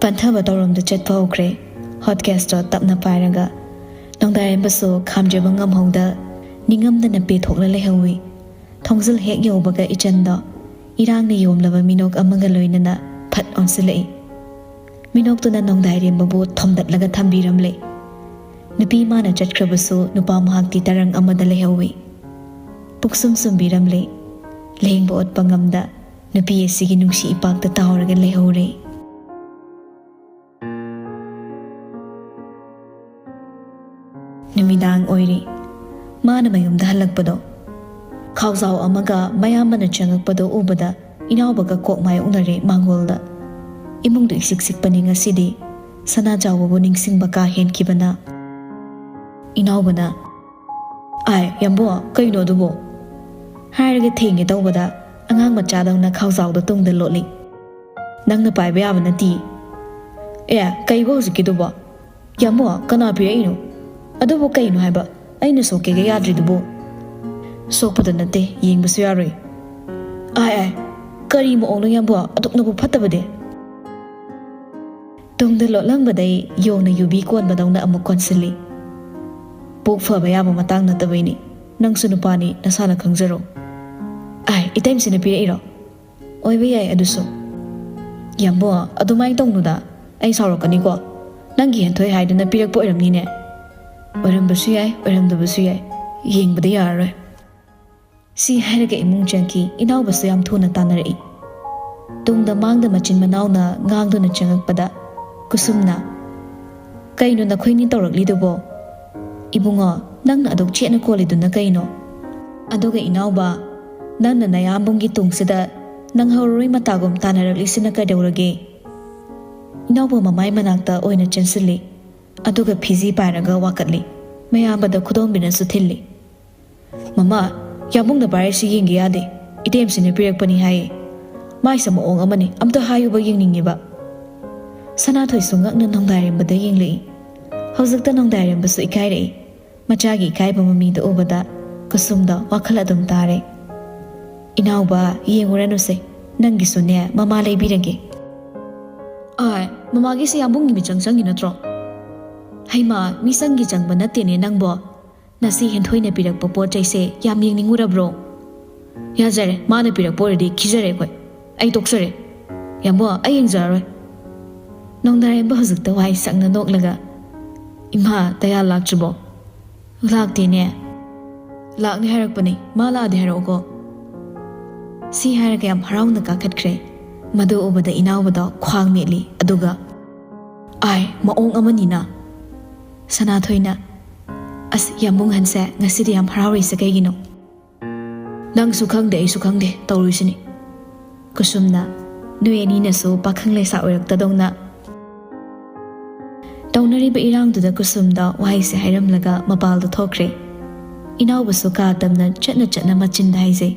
ꯄꯟꯊꯕ ꯇꯧꯔꯣꯝꯗ ꯆꯠꯄ ꯍꯧꯈ꯭ꯔꯦ꯫ ꯍꯣꯠ ꯀꯦꯁꯇꯣ ꯇꯞꯅ ꯄꯥꯏꯔꯒ ꯅꯣꯡꯗꯥꯔꯦꯝꯕꯁꯨ ꯈꯥꯝꯖꯕ ꯉꯝꯍꯧꯗ ꯅꯤꯡꯉꯝꯗꯅ ꯄꯦꯊꯣꯛꯂ ꯂꯩꯍꯧꯏ꯫ ꯊꯣꯡꯖꯤꯜ ꯍꯦꯛ ꯌꯧꯕꯒ ꯏꯆꯟꯗꯣ ꯏꯔꯥꯡꯅ ꯌꯣꯝꯂꯕ ꯃꯤꯅꯣꯛ ꯑꯃꯒ ꯂꯣꯏꯅꯅ ꯐꯠ ꯑꯣꯟꯁꯤꯜꯂꯛꯏ꯫ ꯃꯤꯅꯣꯛꯇꯨꯅ ꯅꯣꯡꯗꯥꯏꯔꯦꯝꯕꯕꯨ ꯊꯣꯝꯗꯠꯂꯒ ꯊꯝꯕꯤꯔꯝꯂꯦ꯫ ꯅꯨꯄꯤ ꯃꯥꯅ ꯆꯠꯈ꯭ꯔꯕꯁꯨ ꯅꯨꯄꯥ ꯃꯍꯥꯛꯇꯤ ꯇꯔꯪ ꯑꯃꯗ ꯂꯩꯍꯧꯏ꯫ ꯄꯨꯛꯁꯨꯝ ꯁꯨꯝꯕꯤꯔꯝꯂꯦ꯫ ꯂꯦꯡꯕ ꯑꯣꯠꯄ ꯉꯝꯗ ꯅꯨꯄꯤ ꯑꯁꯤꯒꯤ ꯅꯨꯡꯁꯤ ꯏꯄꯥꯛꯇ ꯇꯥꯎꯔꯒ ꯂꯩꯍꯧꯔꯦ꯫ ꯅꯨꯃꯤꯗꯥꯡ ꯑꯣꯏꯔꯦ꯫ ꯃꯥꯅ ꯃꯌꯨꯝꯗ ꯍꯜꯂꯛꯄꯗꯣ꯫ ꯈꯥꯎꯖꯥꯎ ꯑꯃꯒ ꯃꯌꯥꯝꯕꯅ ꯆꯪꯉꯛꯄꯗꯣ ꯎꯕꯗ ꯏꯅꯥꯎꯕꯒ ꯀꯣꯛ ꯃꯥꯏ ꯎꯅꯔꯦ ꯃꯥꯡꯒꯣꯜꯗ꯫ ꯏꯃꯨꯡꯗꯨ ꯏꯁꯤꯛ ꯁꯤꯛꯄꯅꯤ ꯉꯁꯤꯗꯤ꯫ ꯁꯅꯥ ꯆꯥꯎꯕꯕꯨ ꯅꯤꯡꯁꯤꯡꯕ ꯀꯥ ꯍꯦꯟꯈꯤꯕꯅ꯫ ꯏꯅꯥꯎꯕꯅ, "ꯑꯥꯏ, ꯌꯥꯝꯕꯣ, ꯀꯩꯅꯣ ꯑꯗꯨꯕꯣ?" ꯍꯥꯏꯔꯒ ꯊꯦꯡꯒꯦ ꯇꯧꯕꯗ ꯑꯉꯥꯡ ꯃꯆꯥꯗꯧꯅ ꯈꯥꯎꯖꯥꯎꯗꯣ ꯇꯨꯡꯗ ꯂꯣꯠꯂꯤ꯫ "ꯅꯪꯅ ꯄꯥꯏꯕ ꯌꯥꯕ ꯅꯠꯇꯦ꯫ ꯑꯦ, ꯀꯩꯕꯣ ꯍꯧꯖꯤꯛꯀꯤꯗꯨꯕꯣ? ꯌꯥꯝꯕꯣ, ꯀꯅꯥ ꯄꯤꯔꯛꯏꯅꯣ? ꯑꯗꯨꯕꯨ ꯀꯩꯅꯣ ꯍꯥꯏꯕ? ꯑꯩꯅ ꯁꯣꯛꯀꯦꯒ ꯌꯥꯗ꯭ꯔꯤꯗꯨꯕꯨ?" "ꯁꯣꯛꯄꯗ ꯅꯠꯇꯦ, ꯌꯦꯡꯕꯁꯨ ꯌꯥꯔꯣꯏ꯫" "ꯑꯥꯏ, ꯑꯥꯏ, ꯀꯔꯤ ꯃꯑꯣꯡꯅꯣ ꯌꯥꯝꯕꯣ? ꯑꯗꯨꯛ ꯅꯕꯨꯛ ꯐꯠꯇꯕꯗꯤ?" ꯇꯨꯡꯗ ꯂꯣꯠꯂꯝꯕꯗꯩ ꯌꯣꯡꯅ ꯌꯨꯕꯤ ꯀꯣꯟꯕꯗꯧꯅ ꯑꯃꯨꯛ ꯀꯣꯟꯁꯤꯜꯂꯤ꯫ "ꯄꯨꯛ ꯐꯕ ꯌꯥꯕ ꯃꯇꯥꯡ ꯅꯠꯇꯕꯩꯅꯤ꯫ ꯅꯪꯁꯨ ꯅꯨꯄꯥꯅꯤ, ꯅꯁꯥꯅ ꯈꯪꯖꯔꯣ꯫" "ꯑꯥꯏ, ꯏꯇꯩꯃꯁꯤꯅ ꯄꯤꯔꯛꯏꯔꯣ?" "ꯑꯣꯏꯕ ꯌꯥꯏ ꯑꯗꯨꯁꯨ꯫" "ꯌꯥꯝꯕꯣ, ꯑꯗꯨꯃꯥꯏꯅ ꯇꯧꯅꯨꯗ, ꯑꯩ ꯁꯥꯎꯔꯛꯀꯅꯤꯀꯣ꯫ ꯅꯪꯒꯤ ꯍꯦꯟꯊꯣꯏ ꯍꯥꯏꯗꯨꯅ ꯄꯤꯔꯛꯄ ꯑꯣꯏꯔꯝꯅꯤꯅꯦ꯫" "ꯑꯣꯏꯔꯝꯕꯁꯨ ꯌꯥꯏ, ꯑꯣꯏꯔꯝꯗꯕꯁꯨ ꯌꯥꯏ꯫ ꯌꯦꯡꯕꯗ ꯌꯥꯔꯔꯣꯏ꯫" ꯁꯤ ꯍꯥꯏꯔꯒ ꯏꯃꯨꯡ ꯆꯪꯈꯤ꯫ ꯏꯅꯥꯎꯕꯁꯨ ꯌꯥꯝ ꯊꯨꯅ ꯇꯥꯟꯅꯔꯛꯏ꯫ ꯇꯨꯡꯗ ꯃꯥꯡꯗ ꯃꯆꯤꯟ ꯃꯅꯥꯎꯅ ꯉꯥꯡꯗꯨꯅ ꯆꯪꯉꯛꯄꯗ ꯀꯨꯁꯨꯝꯅ, "ꯀꯩꯅꯣ ꯅꯈꯣꯏꯅꯤ ꯇꯧꯔꯛꯂꯤꯗꯨꯕꯣ? ꯏꯕꯨꯡꯉꯣ, ꯅꯪꯅ ꯑꯗꯨꯛ ꯆꯦꯠꯅ ꯀꯣꯜꯂꯤꯗꯨꯅ ꯀꯩꯅꯣ? ꯑꯗꯨꯒ ꯏꯅꯥꯎꯕ, ꯅꯪꯅ ꯅꯌꯥꯝꯕꯨꯡꯒꯤ ꯇꯨꯡꯁꯤꯗ ꯅꯪꯍꯧꯔꯔꯣꯏ ꯃꯇꯥꯒꯨꯝ ꯇꯥꯟꯅꯔꯛꯂꯤꯁꯤꯅ ꯀꯩꯗꯧꯔꯒꯦ?" ꯏꯅꯥꯎꯕ ꯃꯃꯥꯏ ꯃꯅꯥꯛꯇ ꯑꯣꯏꯅ ꯆꯦꯟꯁꯤꯜꯂꯤ꯫ ꯑꯗꯨꯒ ꯐꯤꯖꯤ ꯄꯥꯏꯔꯒ ꯋꯥꯀꯠꯂꯤ꯫ ꯃꯌꯥꯝꯕꯗ ꯈꯨꯗꯣꯝꯕꯤꯅꯁꯨ ꯊꯤꯜꯂꯤ꯫ "ꯃꯃꯥ, ꯌꯥꯝꯕꯨꯡꯅ ꯄꯥꯏꯔꯤꯁꯤ ꯌꯦꯡꯒꯦ ꯌꯥꯗꯦ꯫ ꯏꯇꯦꯝꯁꯤꯅ ꯄꯤꯔꯛꯄꯅꯤ ꯍꯥꯏꯌꯦ꯫ ꯃꯥꯏꯁꯦ ꯃꯑꯣꯡ ꯑꯃꯅꯤ, ꯑꯝꯇ ꯍꯥꯏꯌꯨꯕ ꯌꯦꯡꯅꯤꯡꯉꯤꯕ꯫" ꯁꯅꯥꯊꯣꯏꯁꯨ ꯉꯛꯅ ꯅꯣꯡꯗꯥꯏꯔꯦꯝꯕꯗ ꯌꯦꯡꯂꯛꯏ꯫ ꯍꯧꯖꯤꯛꯇ ꯅꯣꯡꯗꯥꯏꯔꯦꯝꯕꯁꯨ ꯏꯀꯥꯏꯔꯛꯏ꯫ ꯃꯆꯥꯒꯤ ꯏꯀꯥꯏꯕ ꯃꯃꯤꯗ ꯎꯕꯗ ꯀꯨꯁꯨꯝꯗ ꯋꯥꯈꯜ ꯑꯗꯨꯝ ꯇꯥꯔꯦ꯫ "ꯏꯅꯥꯎꯕ, ꯌꯦꯡꯉꯨꯔꯅꯨꯁꯦ, ꯅꯪꯒꯤꯁꯨꯅꯦ ꯃꯃꯥ ꯂꯩꯕꯤꯔꯒꯦ꯫" "ꯑꯥꯏ, ꯃꯃꯥꯒꯤꯁꯦ ꯌꯥꯝꯕꯨꯡꯒꯤ ꯃꯤꯆꯪ ꯆꯪꯉꯤ ꯅꯠꯇ꯭ꯔꯣ?" "ꯍꯩꯃꯥ, ꯃꯤꯆꯪꯒꯤ ꯆꯪꯕ ꯅꯠꯇꯦꯅꯦ ꯅꯪꯕꯣ꯫ ꯅꯁꯤ ꯍꯦꯟꯊꯣꯏꯅ ꯄꯤꯔꯛꯄ ꯄꯣꯠ ꯆꯩꯁꯦ ꯌꯥꯝ ꯌꯦꯡꯅꯤꯡꯉꯨꯔꯕ꯭ꯔꯣ?" "ꯌꯥꯖꯔꯦ, ꯃꯥꯅ ꯄꯤꯔꯛꯄ ꯑꯣꯏꯔꯗꯤ ꯈꯤꯖꯔꯦ ꯑꯩꯈꯣꯏ꯫ ꯑꯩ ꯇꯣꯛꯆꯔꯦ꯫ ꯌꯥꯝꯕꯣ, ꯑꯩ ꯌꯦꯡꯖꯔꯔꯣꯏ꯫" ꯅꯣꯡꯗꯥꯔꯦꯝꯕ ꯍꯧꯖꯤꯛꯇ ꯋꯥꯏ ꯁꯪꯅ ꯅꯣꯛꯂꯒ, "ꯏꯃꯥ, ꯗꯌꯥ ꯂꯥꯛꯇ꯭ꯔꯤꯕꯣ?" "ꯂꯥꯛꯇꯦꯅꯦ꯫ ꯂꯥꯛꯅꯤ ꯍꯥꯏꯔꯛꯄꯅꯦ, ꯃꯥ ꯂꯥꯛꯑꯗꯤ ꯍꯥꯏꯔꯛꯑꯣꯀꯣ꯫" ꯁꯤ ꯍꯥꯏꯔꯒ ꯌꯥꯝ ꯍꯔꯥꯎꯅ ꯀꯥꯈꯠꯈ꯭ꯔꯦ꯫ ꯃꯗꯨ ꯎꯕꯗ ꯏꯅꯥꯎꯕꯗ ꯈ꯭ꯋꯥꯡ ꯅꯦꯠꯂꯤ, ꯑꯗꯨꯒ, "ꯑꯥꯏ, ꯃꯑꯣꯡ ꯑꯃꯅꯤꯅ꯫" ꯁꯅꯥꯊꯣꯏꯅ, "ꯑꯁ, ꯌꯥꯝꯕꯨꯡꯍꯟꯁꯦ ꯉꯁꯤꯗꯤ ꯌꯥꯝ ꯍꯔꯥꯎꯔꯤꯁꯦ ꯀꯩꯒꯤꯅꯣ?" "ꯅꯪꯁꯨ ꯈꯪꯗꯦ, ꯑꯩꯁꯨ ꯈꯪꯗꯦ, ꯇꯧꯔꯤꯁꯤꯅꯤ꯫" ꯀꯨꯁꯨꯝꯅ, "ꯅꯣꯏ ꯑꯅꯤꯅꯁꯨ ꯄꯥꯈꯪ ꯂꯩꯁꯥ ꯑꯣꯏꯔꯛꯇꯗꯧꯅ꯫" ꯇꯧꯅꯔꯤꯕ ꯏꯔꯥꯡꯗꯨꯗ ꯀꯨꯁꯨꯝꯗ ꯋꯥꯍꯩꯁꯦ ꯍꯥꯏꯔꯝꯂꯒ ꯃꯄꯥꯜꯗ ꯊꯣꯛꯈ꯭ꯔꯦ꯫ ꯏꯅꯥꯎꯕꯁꯨ ꯀꯥ ꯇꯝꯅ ꯆꯠꯅ ꯆꯠꯅ ꯃꯆꯤꯟꯗ ꯍꯥꯏꯖꯩ,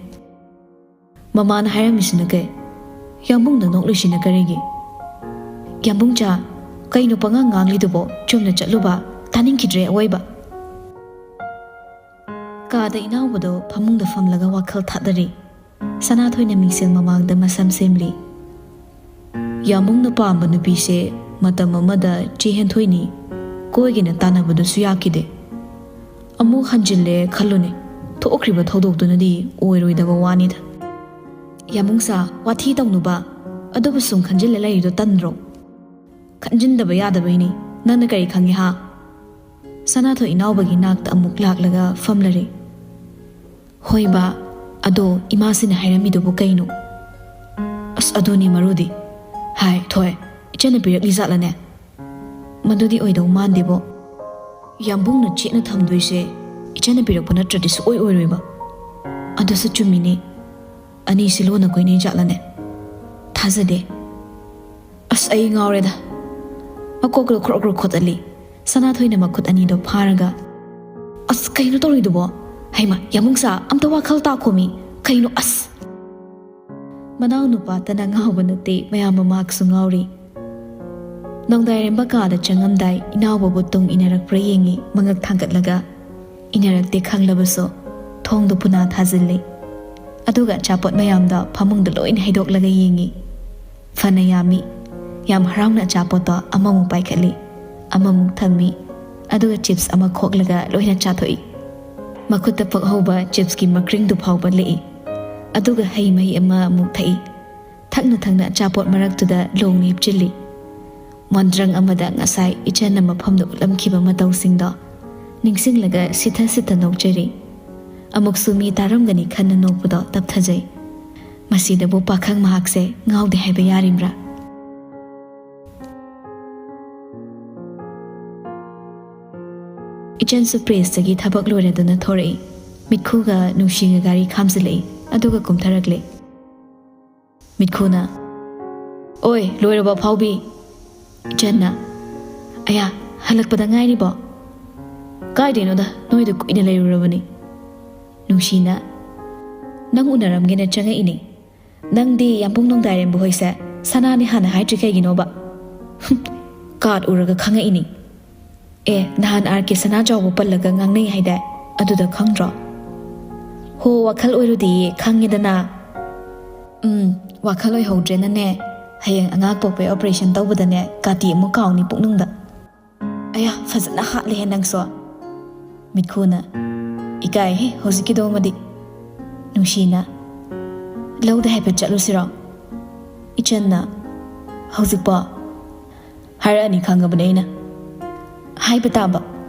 "ꯃꯃꯥꯅ ꯍꯥꯏꯔꯝꯃꯤꯁꯤꯅ ꯀꯩ? ꯌꯥꯝꯕꯨꯡꯅ ꯅꯣꯛꯂꯤꯁꯤꯅ ꯀꯔꯤꯒꯤ? ꯌꯥꯝꯕꯨꯡꯆꯥ, ꯀꯩꯅꯣ ꯄꯉꯥꯡ ꯉꯥꯡꯂꯤꯗꯨꯕꯣ? ꯆꯨꯝꯅ ꯆꯠꯂꯨꯕ, ꯇꯥꯅꯤꯡꯈꯤꯗ꯭ꯔꯦ ꯑꯋꯣꯏꯕ꯫" ꯀꯥꯗ ꯏꯅꯥꯎꯕꯗꯣ ꯐꯃꯨꯡꯗ ꯐꯝꯂꯒ ꯋꯥꯈꯜ ꯊꯥꯗꯔꯤ꯫ ꯁꯅꯥꯊꯣꯏꯅ ꯃꯤꯡꯁꯦꯜ ꯃꯃꯥꯡꯗ ꯃꯁꯝ ꯁꯦꯝꯂꯤ꯫ "ꯌꯥꯝꯕꯨꯡꯅ ꯄꯥꯝꯕ ꯅꯨꯄꯤꯁꯦ ꯃꯇꯝ ꯑꯃꯗ ꯆꯦ ꯍꯦꯟꯊꯣꯏꯅꯤ ꯀꯣꯏꯒꯦꯅ ꯇꯥꯟꯅꯕꯗꯨꯁꯨ ꯌꯥꯈꯤꯗꯦ꯫ ꯑꯃꯨꯛ ꯍꯟꯖꯤꯜꯂꯦ ꯈꯜꯂꯨꯅꯦ, ꯊꯣꯛꯈ꯭ꯔꯤꯕ ꯊꯧꯗꯣꯛꯇꯨꯅꯗꯤ ꯑꯣꯏꯔꯣꯏꯗꯕ ꯋꯥꯅꯤꯗ꯫" "ꯌꯥꯝꯕꯨꯡꯁꯥ, ꯋꯥꯊꯤ ꯇꯧꯅꯨꯕ꯫ ꯑꯗꯨꯕꯨ ꯁꯨꯝ ꯈꯟꯖꯤꯜꯂ ꯂꯩꯔꯤꯗꯣ ꯇꯟꯗ꯭ꯔꯣ?" "ꯈꯟꯖꯤꯟꯗꯕ ꯌꯥꯗꯕꯩꯅꯤ꯫ ꯅꯪꯅ ꯀꯔꯤ ꯈꯪꯉꯤ ꯍꯥ?" ꯁꯅꯥꯊꯣꯏ ꯏꯅꯥꯎꯕꯒꯤ ꯅꯥꯛꯇ ꯑꯃꯨꯛ ꯂꯥꯛꯂꯒ ꯐꯝꯂꯔꯦ꯫ "ꯍꯣꯏꯕ, ꯑꯗꯣ ꯏꯃꯥꯁꯤꯅ ꯍꯥꯏꯔꯝꯃꯤꯗꯨꯕꯨ ꯀꯩꯅꯣ?" "ꯑꯁ, ꯑꯗꯨꯅꯤ ꯃꯔꯨꯗꯤ꯫ ꯍꯥꯏ, ꯊꯣꯏ, ꯏꯆꯟꯅ ꯄꯤꯔꯛꯂꯤ ꯖꯥꯠꯂꯅꯦ?" "ꯃꯗꯨꯗꯤ ꯑꯣꯏꯗꯧ ꯃꯥꯟꯗꯦꯕꯣ꯫ ꯌꯥꯝꯕꯨꯡꯅ ꯆꯦꯠꯅ ꯊꯝꯗꯣꯏꯁꯦ ꯏꯆꯟꯅ ꯄꯤꯔꯛꯄ ꯅꯠꯇ꯭ꯔꯗꯤ ꯁꯨꯛꯑꯣꯏ ꯑꯣꯏꯔꯣꯏꯕ꯫" "ꯑꯗꯨꯁꯨ ꯆꯨꯝꯃꯤꯅꯦ꯫ ꯑꯅꯤꯁꯤ ꯂꯣꯟꯅ ꯀꯣꯏꯅꯩ ꯖꯥꯠꯂꯅꯦ? ꯊꯥꯖꯗꯦ꯫" "ꯑꯁ, ꯑꯩ ꯉꯥꯎꯔꯦꯗ꯫" ꯃꯀꯣꯛꯇꯣ ꯈ꯭ꯔꯣꯛ ꯈ꯭ꯔꯣꯛ ꯈꯣꯠꯇꯠꯂꯤ꯫ ꯁꯅꯥꯊꯣꯏꯅ ꯃꯈꯨꯠ ꯑꯅꯤꯗꯣ ꯐꯥꯔꯒ, "ꯑꯁ, ꯀꯩꯅꯣ ꯇꯧꯔꯤꯗꯨꯕꯣ? ꯍꯩꯃ, ꯌꯥꯃꯨꯡꯁꯥ, ꯑꯝꯇ ꯋꯥꯈꯜ ꯇꯥꯈꯣꯃꯤ꯫ ꯀꯩꯅꯣ, ꯑꯁ!" ꯃꯅꯥꯎ ꯅꯨꯄꯥꯇꯅ ꯉꯥꯎꯕ ꯅꯠꯇꯦ, ꯃꯌꯥꯝ ꯃꯃꯥꯛꯁꯨ ꯉꯥꯎꯔꯤ꯫ ꯅꯣꯡꯗꯥꯏꯔꯦꯝꯕ ꯀꯥꯗ ꯆꯪꯉꯝꯗꯥꯏ ꯏꯅꯥꯎꯕꯕꯨ ꯇꯨꯡ ꯏꯟꯅꯔꯛꯄ꯭ꯔꯥ ꯌꯦꯡꯉꯤ, ꯃꯉꯛ ꯊꯥꯡꯒꯠꯂꯒ꯫ ꯏꯟꯅꯔꯛꯇꯦ ꯈꯪꯂꯕꯁꯨ ꯊꯣꯡꯗꯨ ꯄꯨꯅꯥ ꯊꯥꯖꯤꯜꯂꯤ꯫ ꯑꯗꯨꯒ ꯑꯆꯥꯄꯣꯠ ꯃꯌꯥꯝꯗꯣ ꯐꯃꯨꯡꯗ ꯂꯣꯏꯅ ꯍꯩꯗꯣꯛꯂꯒ ꯌꯦꯡꯉꯤ꯫ ꯐꯅ ꯌꯥꯝꯃꯤ꯫ ꯌꯥꯝ ꯍꯔꯥꯎꯅ ꯑꯆꯥꯄꯣꯠꯇꯣ ꯑꯃꯃꯨꯛ ꯄꯥꯏꯈꯠꯂꯤ, ꯑꯃꯃꯨꯛ ꯊꯝꯃꯤ꯫ ꯑꯗꯨꯒ ꯆꯤꯞꯁ ꯑꯃ ꯈꯣꯛꯂꯒ ꯂꯣꯏꯅ ꯆꯥꯊꯣꯛꯏ꯫ ꯃꯈꯨꯠꯇ ꯄꯛꯍꯧꯕ ꯆꯤꯞꯁꯀꯤ ꯃꯀ꯭ꯔꯤꯡꯗꯨ ꯐꯥꯎꯕ ꯂꯤꯛꯏ꯫ ꯑꯗꯨꯒ ꯍꯩ ꯃꯍꯤ ꯑꯃ ꯑꯃꯨꯛ ꯊꯛꯏ꯫ ꯊꯛꯅ ꯊꯛꯅ ꯑꯆꯥꯄꯣꯠ ꯃꯔꯛꯇꯨꯗ ꯂꯣꯡꯅ ꯍꯤꯞꯆꯤꯜꯂꯤ꯫ ꯃꯣꯟꯗ꯭ꯔꯪ ꯑꯃꯗ ꯉꯁꯥꯏ ꯏꯆꯟꯅ ꯃꯐꯝꯗ ꯎꯠꯂꯝꯈꯤꯕ ꯃꯇꯧꯁꯤꯡꯗꯣ ꯅꯤꯡꯁꯤꯡꯂꯒ ꯁꯤꯊ ꯁꯤꯊ ꯅꯣꯛꯆꯔꯤ꯫ ꯑꯃꯨꯛꯁꯨ ꯃꯤ ꯇꯥꯔꯝꯒꯅꯤ ꯈꯟꯅ ꯅꯣꯛꯄꯗꯣ ꯇꯞꯊꯖꯩ꯫ ꯃꯁꯤꯗꯕꯨ ꯄꯥꯈꯪ ꯃꯍꯥꯛꯁꯦ ꯉꯥꯎꯗꯦ ꯍꯥꯏꯕ ꯌꯥꯔꯤꯕ꯭ꯔꯥ? ꯏꯆꯟꯁꯨ ꯄ꯭ꯔꯦꯁꯇꯒꯤ ꯊꯕꯛ ꯂꯣꯏꯔꯗꯨꯅ ꯊꯣꯔꯛꯏ꯫ ꯃꯤꯠꯈꯨꯒ ꯅꯨꯡꯁꯤꯒ ꯒꯥꯔꯤ ꯈꯥꯝꯖꯤꯜꯂꯛꯏ, ꯑꯗꯨꯒ ꯀꯨꯝꯊꯔꯛꯂꯦ꯫ ꯃꯤꯠꯈꯨꯅ, "ꯑꯣꯏ, ꯂꯣꯏꯔꯕ ꯐꯥꯎꯕꯤ?" ꯏꯆꯟꯅ, "ꯑꯌꯥ, ꯍꯜꯂꯛꯄꯗ ꯉꯥꯏꯔꯤꯕꯣ?" "ꯀꯥꯏꯗꯩꯅꯣꯗ, ꯅꯣꯏꯗ ꯀꯨꯏꯅ ꯂꯩꯔꯨꯔꯕꯅꯤ꯫" ꯅꯨꯡꯁꯤꯅ, "ꯅꯪ ꯎꯅꯔꯝꯒꯦꯅ ꯆꯪꯉꯛꯏꯅꯦ꯫ ꯅꯪꯗꯤ ꯌꯥꯝꯕꯨꯡ ꯅꯣꯡꯗꯥꯏꯔꯦꯝꯕ ꯍꯣꯏꯁꯦ ꯁꯅꯥꯅꯤ ꯍꯥꯟꯅ ꯍꯥꯏꯗ꯭ꯔꯤ ꯀꯩꯒꯤꯅꯣꯕ?" "ꯍꯨꯝ, ꯀꯥꯔꯗ ꯎꯔꯒ ꯈꯪꯉꯛꯏꯅꯤ꯫" "ꯑꯦ, ꯅꯍꯥꯟ ꯑꯥꯔ ꯀꯦ ꯁꯅꯥꯖꯥꯎꯕ ꯄꯜꯂꯒ ꯉꯥꯡꯅꯩ ꯍꯥꯏꯗꯥꯏ? ꯑꯗꯨꯗ ꯈꯪꯗ꯭ꯔꯣ?" "ꯍꯣ, ꯋꯥꯈꯜ ꯑꯣꯏꯔꯨꯗꯤꯌꯦ, ꯈꯪꯉꯦꯗꯅ꯫" "ꯎꯝ, ꯋꯥꯈꯜ ꯑꯣꯏꯍꯧꯗ꯭ꯔꯦꯅꯅꯦ, ꯍꯌꯦꯡ ꯑꯉꯥꯡ ꯄꯣꯛꯄꯩ ꯑꯣꯄꯔꯦꯁꯟ ꯇꯧꯕꯗꯅꯦ ꯀꯥꯇꯤ ꯑꯃꯨꯛ ꯀꯥꯎꯅꯤ ꯄꯨꯛꯅꯨꯡꯗ꯫" "ꯑꯌꯥ, ꯐꯖꯅ ꯍꯥꯠꯂꯦꯍꯦ ꯅꯪꯁꯨ꯫" ꯃꯤꯠꯈꯨꯅ, "ꯏꯀꯥꯏꯍꯦ ꯍꯧꯖꯤꯛꯀꯤꯗꯣꯃꯗꯤ꯫" ꯅꯨꯡꯁꯤꯅ, "ꯂꯧꯗ ꯍꯥꯏꯐꯦꯠ ꯆꯠꯂꯨꯁꯤꯔꯣ?" ꯏꯆꯟꯅ, "ꯍꯧꯖꯤꯛꯄꯣ?" "ꯍꯥꯏꯔꯛꯑꯅꯤ ꯈꯪꯉꯕꯅꯦ ꯑꯩꯅ꯫ ꯍꯥꯏꯕ ꯇꯥꯕ,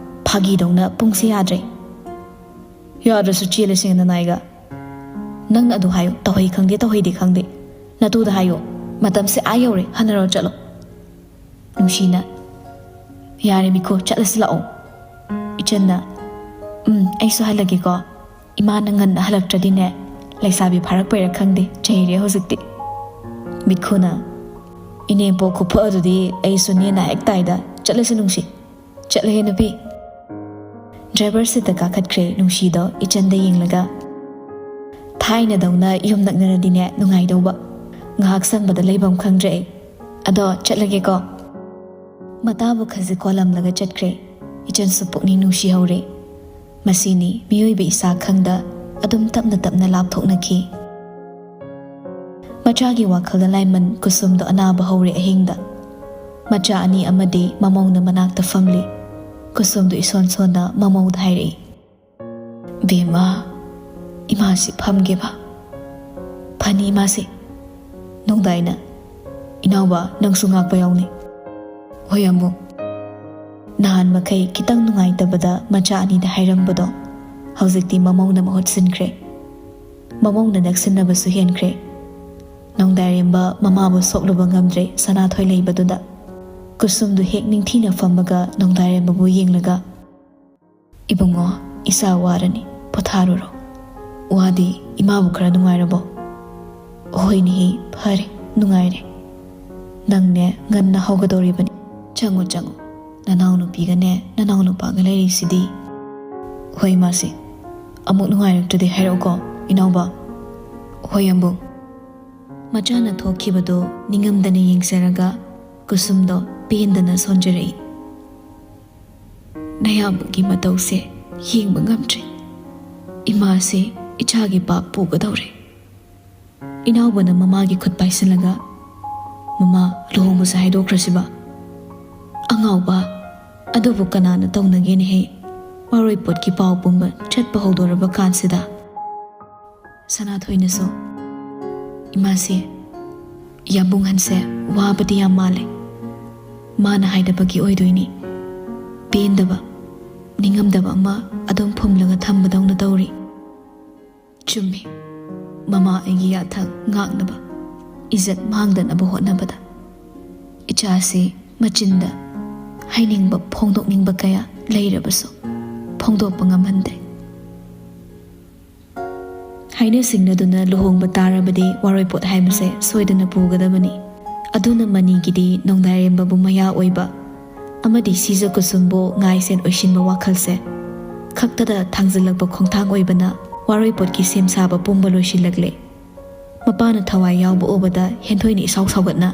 ꯐꯥꯒꯤꯗꯧꯅ ꯄꯨꯡꯁꯦ ꯌꯥꯗ꯭ꯔꯦ꯫" "ꯌꯥꯗ꯭ꯔꯁꯨ ꯆꯦꯜꯂꯁꯦ ꯅꯅꯥꯏꯒ꯫ ꯅꯪꯅ ꯑꯗꯨ ꯍꯥꯏꯌꯨ, ꯇꯧꯍꯩ ꯈꯪꯗꯦ, ꯇꯧꯍꯩꯗꯦ ꯈꯪꯗꯦ꯫ ꯅꯇꯨꯗ ꯍꯥꯏꯌꯨ, ꯃꯇꯝꯁꯦ ꯑꯥ ꯌꯧꯔꯦ, ꯍꯟꯅꯔꯣ ꯆꯠꯂꯣ꯫" ꯅꯨꯡꯁꯤꯅ, "ꯌꯥꯔꯦ ꯃꯤꯈꯨ, ꯆꯠꯂꯁꯤ ꯂꯥꯛꯑꯣ꯫" ꯏꯆꯟꯅ, "ꯎꯝ, ꯑꯩꯁꯨ ꯍꯜꯂꯒꯦꯀꯣ꯫ ꯏꯃꯥꯅ ꯉꯟꯅ ꯍꯜꯂꯛꯇ꯭ꯔꯗꯤꯅꯦ, ꯂꯩꯁꯥꯕꯤ ꯐꯥꯔꯛꯄꯩꯔꯥ ꯈꯪꯗꯦ, ꯆꯩꯔꯦ ꯍꯧꯖꯤꯛꯇꯤ꯫" ꯃꯤꯠꯈꯨꯅ, "ꯏꯅꯦꯝꯄꯣꯛ ꯈꯨꯐ ꯑꯗꯨꯗꯤ ꯑꯩꯁꯨ ꯅꯦꯅ ꯍꯦꯛ ꯇꯥꯏꯗ, ꯆꯠꯂꯁꯤ ꯅꯨꯡꯁꯤ꯫" ꯆꯠꯂꯒꯦ ꯅꯨꯄꯤ꯫ ꯗ꯭ꯔꯥꯏꯚꯔ ꯁꯤꯠꯇ ꯀꯥꯈꯠꯈ꯭ꯔꯦ ꯅꯨꯡꯁꯤꯗꯣ ꯏꯆꯟꯗ ꯌꯦꯡꯂꯒ꯫ ꯊꯥꯏꯅꯗꯧꯅ ꯌꯨꯝ ꯅꯛꯅꯔꯗꯤꯅꯦ ꯅꯨꯡꯉꯥꯏꯗꯧꯕ꯫ ꯉꯥꯏꯍꯥꯛ ꯁꯪꯕꯗ ꯂꯩꯐꯝ ꯈꯪꯗ꯭ꯔꯦ ꯑꯩ꯫ ꯑꯗꯣ ꯆꯠꯂꯒꯦꯀꯣ꯫ ꯃꯇꯥꯕꯨ ꯈꯖꯤꯛ ꯀꯣꯜꯂꯝꯂꯒ ꯆꯠꯈ꯭ꯔꯦ꯫ ꯏꯆꯟꯁꯨ ꯄꯨꯛꯅꯤꯡ ꯅꯨꯡꯁꯤꯍꯧꯔꯦ꯫ ꯃꯁꯤꯅꯤ ꯃꯤꯑꯣꯏꯕ ꯏꯁꯥ ꯈꯪꯗ ꯑꯗꯨꯝ ꯇꯞꯅ ꯇꯞꯅ ꯂꯥꯞꯊꯣꯛꯅꯈꯤ꯫ ꯃꯆꯥꯒꯤ ꯋꯥꯈꯜꯗ ꯂꯥꯏꯃꯟ ꯀꯨꯁꯨꯝꯗꯣ ꯑꯅꯥꯕ ꯍꯧꯔꯦ ꯑꯍꯤꯡꯗ꯫ ꯃꯆꯥ ꯑꯅꯤ ꯑꯃꯗꯤ ꯃꯃꯧꯅ ꯃꯅꯥꯛꯇ ꯐꯝꯂꯤ꯫ ꯀꯨꯁꯨꯝꯗꯣ ꯏꯁꯣꯟ ꯁꯣꯟꯅ ꯃꯃꯧꯗ ꯍꯥꯏꯔꯛꯏ, "ꯕꯦꯝꯃ, ꯏꯃꯥꯁꯤ ꯐꯝꯒꯦꯕ꯫ ꯐꯅꯤ ꯏꯃꯥꯁꯤ꯫ ꯅꯣꯡꯗꯥꯏꯅ, ꯏꯅꯥꯎꯕ, ꯅꯪꯁꯨ ꯉꯥꯛꯄ ꯌꯥꯎꯅꯤ꯫ ꯍꯣꯏ ꯑꯃꯨꯛ꯫ ꯅꯍꯥꯟ ꯃꯈꯩ ꯈꯤꯇꯪ ꯅꯨꯡꯉꯥꯏꯇꯕꯗ ꯃꯆꯥ ꯑꯅꯤꯗ ꯍꯥꯏꯔꯝꯕꯗꯣ ꯍꯧꯖꯤꯛꯇꯤ ꯃꯃꯧꯅ ꯃꯍꯨꯠ ꯁꯤꯟꯈ꯭ꯔꯦ꯫ ꯃꯃꯧꯅ ꯅꯛꯁꯤꯟꯅꯕꯁꯨ ꯍꯦꯟꯈ꯭ꯔꯦ꯫ ꯅꯣꯡꯗꯥꯏꯔꯦꯝꯕ ꯃꯃꯥꯕꯨ ꯁꯣꯛꯂꯨꯕ ꯉꯝꯗ꯭ꯔꯦ ꯁꯅꯥꯊꯣꯏ ꯂꯩꯕꯗꯨꯗ꯫ ꯀꯨꯁꯨꯝꯗꯨ ꯍꯦꯛ ꯅꯤꯡꯊꯤꯅ ꯐꯝꯃꯒ ꯅꯣꯡꯗꯥꯏꯔꯦꯝꯕꯕꯨ ꯌꯦꯡꯂꯒ, "ꯏꯕꯨꯡꯉꯣ, ꯏꯆꯥ ꯋꯥꯔꯅꯤ, ꯄꯣꯊꯥꯔꯨꯔꯣ꯫ ꯋꯥꯗꯤ ꯏꯃꯥꯕꯨ ꯈꯔ ꯅꯨꯡꯉꯥꯏꯔꯕꯣ?" "ꯍꯣꯏꯅꯦꯍꯦ, ꯐꯔꯦ, ꯅꯨꯡꯉꯥꯏꯔꯦ꯫ ꯅꯪꯅꯦ ꯉꯟꯅ ꯍꯧꯒꯗꯧꯔꯤꯕꯅꯤ꯫ ꯆꯪꯉꯣ, ꯆꯪꯉꯣ꯫ ꯅꯅꯥꯎꯅꯨꯄꯤꯒꯅꯦ ꯅꯅꯥꯎꯅꯨꯄꯥꯒ ꯂꯩꯔꯤꯁꯤꯗꯤ꯫" "ꯍꯣꯏ, ꯏꯃꯥꯁꯤ꯫ ꯑꯃꯨꯛ ꯅꯨꯡꯉꯥꯏꯔꯛꯇ꯭ꯔꯗꯤ ꯍꯥꯏꯔꯛꯎꯀꯣ, ꯏꯅꯥꯎꯕ꯫" "ꯍꯣꯏ, ꯑꯕꯨꯡ꯫" ꯃꯆꯥꯅ ꯊꯣꯛꯈꯤꯕꯗꯨ ꯅꯤꯡꯉꯝꯗꯅ ꯌꯦꯡꯖꯔꯒ ꯀꯨꯁꯨꯝꯗꯣ ꯄꯦꯟꯗꯅ ꯁꯣꯟꯖꯔꯛꯏ꯫ "ꯅꯌꯥꯝꯕꯒꯤ ꯃꯇꯧꯁꯦ ꯌꯦꯡꯕ ꯉꯝꯗ꯭ꯔꯦ꯫ ꯏꯃꯥꯁꯦ ꯏꯆꯥꯒꯤ ꯄꯥꯞ ꯄꯨꯒꯗꯧꯔꯦ꯫" ꯏꯅꯥꯎꯕꯅ ꯃꯃꯥꯒꯤ ꯈꯨꯠ ꯄꯥꯏꯁꯤꯜꯂꯒ, "ꯃꯃꯥ, ꯂꯨꯍꯣꯡꯕꯁꯦ ꯍꯥꯏꯗꯣꯛꯈ꯭ꯔꯁꯤꯕ?" "ꯑꯉꯥꯎꯕ, ꯑꯗꯨꯕꯨ ꯀꯅꯥꯅ ꯇꯧꯅꯒꯦꯅꯦꯍꯦ? ꯋꯥꯔꯣꯏꯄꯣꯠꯀꯤ ꯄꯥꯎ ꯄꯨꯝꯕ ꯆꯠꯄ ꯍꯧꯗꯣꯔꯕ ꯀꯥꯟꯁꯤꯗ꯫" ꯁꯅꯥꯊꯣꯏꯅꯁꯨ, "ꯏꯃꯥꯁꯦ, ꯌꯥꯝꯕꯨꯡꯍꯟꯁꯦ ꯋꯥꯕꯗꯤ ꯌꯥꯝ ꯃꯥꯜꯂꯦ꯫ ꯃꯥꯅ ꯍꯥꯏꯗꯕꯒꯤ ꯑꯣꯏꯗꯣꯏꯅꯤ꯫ ꯄꯦꯟꯗꯕ, ꯅꯤꯡꯉꯝꯗꯕ ꯑꯃ ꯑꯗꯨꯝ ꯐꯨꯝꯂꯒ ꯊꯝꯕꯗꯧꯅ ꯇꯧꯔꯤ꯫" ꯆꯨꯝꯃꯤ꯫ ꯃꯃꯥ ꯑꯩꯒꯤ ꯌꯥꯊꯪ ꯉꯥꯛꯅꯕ, ꯏꯖꯠ ꯃꯥꯡꯗꯅꯕ ꯍꯣꯠꯅꯕꯗ ꯏꯆꯥꯁꯤ ꯃꯆꯤꯟꯗ ꯍꯥꯏꯅꯤꯡꯕ, ꯐꯣꯡꯗꯣꯛꯅꯤꯡꯕ ꯀꯌꯥ ꯂꯩꯔꯕꯁꯨ ꯐꯣꯡꯗꯣꯛꯄ ꯉꯝꯍꯟꯗꯦ꯫ ꯍꯥꯏꯅ ꯁꯤꯡꯅꯗꯨꯅ ꯂꯨꯍꯣꯡꯕ ꯇꯥꯔꯕꯗꯤ ꯋꯥꯔꯣꯏꯄꯣꯠ ꯍꯥꯏꯕꯁꯦ ꯁꯣꯏꯗꯅ ꯄꯨꯒꯗꯕꯅꯤ꯫ ꯑꯗꯨꯅ ꯃꯅꯤꯒꯤꯗꯤ ꯅꯣꯡꯗꯥꯏꯔꯦꯝꯕꯕꯨ ꯃꯌꯥ ꯑꯣꯏꯕ, ꯑꯃꯗꯤ ꯁꯤꯖ ꯀꯨꯁꯨꯝꯕꯨ ꯉꯥꯏꯁꯦꯟ ꯑꯣꯏꯁꯤꯟꯕ ꯋꯥꯈꯜꯁꯦ ꯈꯛꯇꯗ ꯊꯥꯡꯖꯤꯜꯂꯛꯄ ꯈꯣꯡꯊꯥꯡ ꯑꯣꯏꯕꯅ ꯋꯥꯔꯣꯏꯄꯣꯠꯀꯤ ꯁꯦꯝ ꯁꯥꯕ ꯄꯨꯝꯕ ꯂꯣꯏꯁꯤꯜꯂꯛꯂꯦ꯫ ꯃꯄꯥꯅ ꯊꯋꯥꯏ ꯌꯥꯎꯕ ꯎꯕꯗ ꯍꯦꯟꯊꯣꯏꯅ ꯏꯁꯥꯎ ꯁꯥꯎꯒꯠꯅ,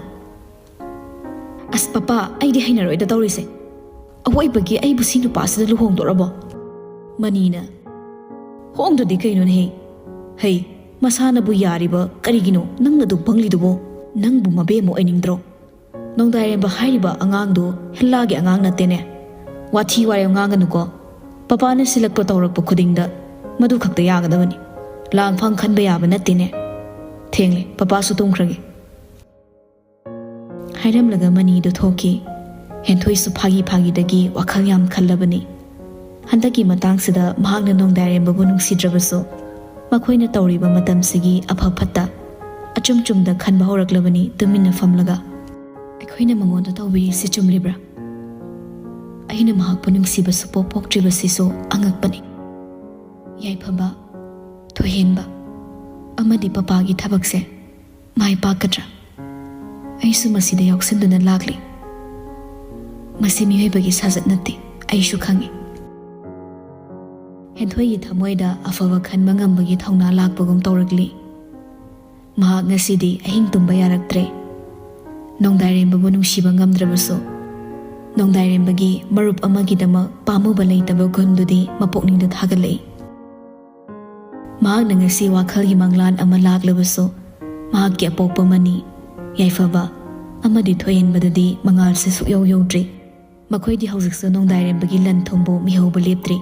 "ꯑꯁ ꯄꯄꯥ, ꯑꯩꯗꯤ ꯍꯩꯅꯔꯣꯏꯗ ꯇꯧꯔꯤꯁꯦ꯫ ꯑꯋꯣꯏꯕꯒꯤ ꯑꯩꯕꯨ ꯁꯤ ꯅꯨꯄꯥꯁꯤꯗ ꯂꯨꯍꯣꯡꯗꯣꯔꯕꯣ?" ꯃꯅꯤꯅ, "ꯍꯣꯡꯗ꯭ꯔꯗꯤ ꯀꯩꯅꯣꯅꯦꯍꯦ? ꯍꯩ, ꯃꯁꯥꯅꯕꯨ ꯌꯥꯔꯤꯕ ꯀꯔꯤꯒꯤꯅꯣ ꯅꯪꯅ ꯑꯗꯨꯛ ꯄꯪꯂꯤꯗꯨꯕꯣ? ꯅꯪꯕꯨ ꯃꯕꯦꯝꯃ ꯑꯣꯏꯅꯤꯡꯗ꯭ꯔꯣ? ꯅꯣꯡꯗꯥꯏꯔꯦꯝꯕ ꯍꯥꯏꯔꯤꯕ ꯑꯉꯥꯡꯗꯣ ꯍꯦꯜꯂꯥꯒꯤ ꯑꯉꯥꯡ ꯅꯠꯇꯦꯅꯦ꯫ ꯋꯥꯊꯤ ꯋꯥꯔꯦꯝ ꯉꯥꯡꯒꯅꯨꯀꯣ꯫ ꯄꯄꯥꯅ ꯁꯤꯜꯂꯛꯄ ꯇꯧꯔꯛꯄ ꯈꯨꯗꯤꯡꯗ ꯃꯗꯨ ꯈꯛꯇ ꯌꯥꯒꯗꯕꯅꯤ꯫ ꯂꯥꯡꯐꯥꯡ ꯈꯟꯕ ꯌꯥꯕ ꯅꯠꯇꯦꯅꯦ꯫ ꯊꯦꯡꯂꯦ, ꯄꯄꯥꯁꯨ ꯇꯨꯝꯈ꯭ꯔꯒꯦ" ꯍꯥꯏꯔꯝꯂꯒ ꯃꯅꯤꯗꯨ ꯊꯣꯛꯈꯤ꯫ ꯍꯦꯟꯊꯣꯏꯁꯨ ꯐꯥꯒꯤ ꯐꯥꯒꯤꯗꯒꯤ ꯋꯥꯈꯜ ꯌꯥꯝ ꯈꯜꯂꯕꯅꯤ꯫ ꯍꯟꯗꯛꯀꯤ ꯃꯇꯥꯡꯁꯤꯗ ꯃꯍꯥꯛꯅ ꯅꯣꯡꯗꯥꯏꯔꯦꯝꯕꯕꯨ ꯅꯨꯡꯁꯤꯗ꯭ꯔꯕꯁꯨ, ꯃꯈꯣꯏꯅ ꯇꯧꯔꯤꯕ ꯃꯇꯝꯁꯤꯒꯤ ꯑꯐ ꯐꯠꯇ ꯑꯆꯨꯝ ꯆꯨꯝꯗ ꯈꯟꯕ ꯍꯧꯔꯛꯂꯕꯅꯤ ꯇꯨꯃꯤꯟꯅ ꯐꯝꯂꯒ꯫ "ꯑꯩꯈꯣꯏꯅ ꯃꯉꯣꯟꯗ ꯇꯧꯕꯤꯔꯤꯁꯤ ꯆꯨꯝꯂꯤꯕ꯭ꯔꯥ? ꯑꯩꯅ ꯃꯍꯥꯛꯄꯨ ꯅꯨꯡꯁꯤꯕ ꯁꯨꯄꯣꯛ ꯄꯣꯛꯇ꯭ꯔꯤꯕꯁꯤꯁꯨ ꯑꯉꯛꯄꯅꯤ꯫ ꯌꯥꯏꯐꯕ, ꯊꯣꯏꯍꯦꯟꯕ ꯑꯃꯗꯤ ꯄꯄꯥꯒꯤ ꯊꯕꯛꯁꯦ ꯃꯥꯏ ꯄꯥꯛꯀꯗ꯭ꯔꯥ? ꯑꯩꯁꯨ ꯃꯁꯤꯗ ꯌꯥꯎꯁꯤꯟꯗꯨꯅ ꯂꯥꯛꯂꯤ꯫ ꯃꯁꯤ ꯃꯤꯑꯣꯏꯕꯒꯤ ꯁꯥꯖꯠ ꯅꯠꯇꯦ, ꯑꯩꯁꯨ ꯈꯪꯏ"꯫ ꯍꯦꯟꯊꯣꯏꯒꯤ ꯊꯃꯣꯏꯗ ꯑꯐꯕ ꯈꯟꯕ ꯉꯝꯕꯒꯤ ꯊꯧꯅꯥ ꯂꯥꯛꯄꯒꯨꯝ ꯇꯧꯔꯛꯂꯤ꯫ ꯃꯍꯥꯛ ꯉꯁꯤꯗꯤ ꯑꯍꯤꯡ ꯇꯨꯝꯕ ꯌꯥꯔꯛꯇ꯭ꯔꯦ꯫ ꯅꯣꯡꯗꯥꯏꯔꯦꯝꯕꯕꯨ ꯅꯨꯡꯁꯤꯕ ꯉꯝꯗ꯭ꯔꯕꯁꯨ, ꯅꯣꯡꯗꯥꯏꯔꯦꯝꯕꯒꯤ ꯃꯔꯨꯞ ꯑꯃꯒꯤꯗꯃꯛ ꯄꯥꯝꯃꯨꯕ ꯂꯩꯇꯕ ꯒꯨꯟꯗꯨꯗꯤ ꯃꯄꯨꯛꯅꯤꯡꯗ ꯊꯥꯒꯠꯂꯛꯏ꯫ ꯃꯍꯥꯛꯅ ꯉꯁꯤ ꯋꯥꯈꯜꯒꯤ ꯃꯪꯂꯥꯟ ꯑꯃ ꯂꯥꯛꯂꯕꯁꯨ, ꯃꯍꯥꯛꯀꯤ ꯑꯄꯣꯛꯄ ꯃꯅꯤ, ꯌꯥꯏꯐꯕ ꯑꯃꯗꯤ ꯊꯣꯏꯍꯦꯟꯕꯗꯗꯤ ꯃꯉꯥꯜꯁꯦ ꯁꯨꯛꯌꯧ ꯌꯧꯗ꯭ꯔꯤ꯫ ꯃꯈꯣꯏꯗꯤ ꯍꯧꯖꯤꯛꯁꯨ ꯅꯣꯡꯗꯥꯏꯔꯦꯝꯕꯒꯤ ꯂꯟ ꯊꯨꯝꯕꯨ ꯃꯤꯍꯧꯕ ꯂꯦꯞꯇ꯭ꯔꯤ꯫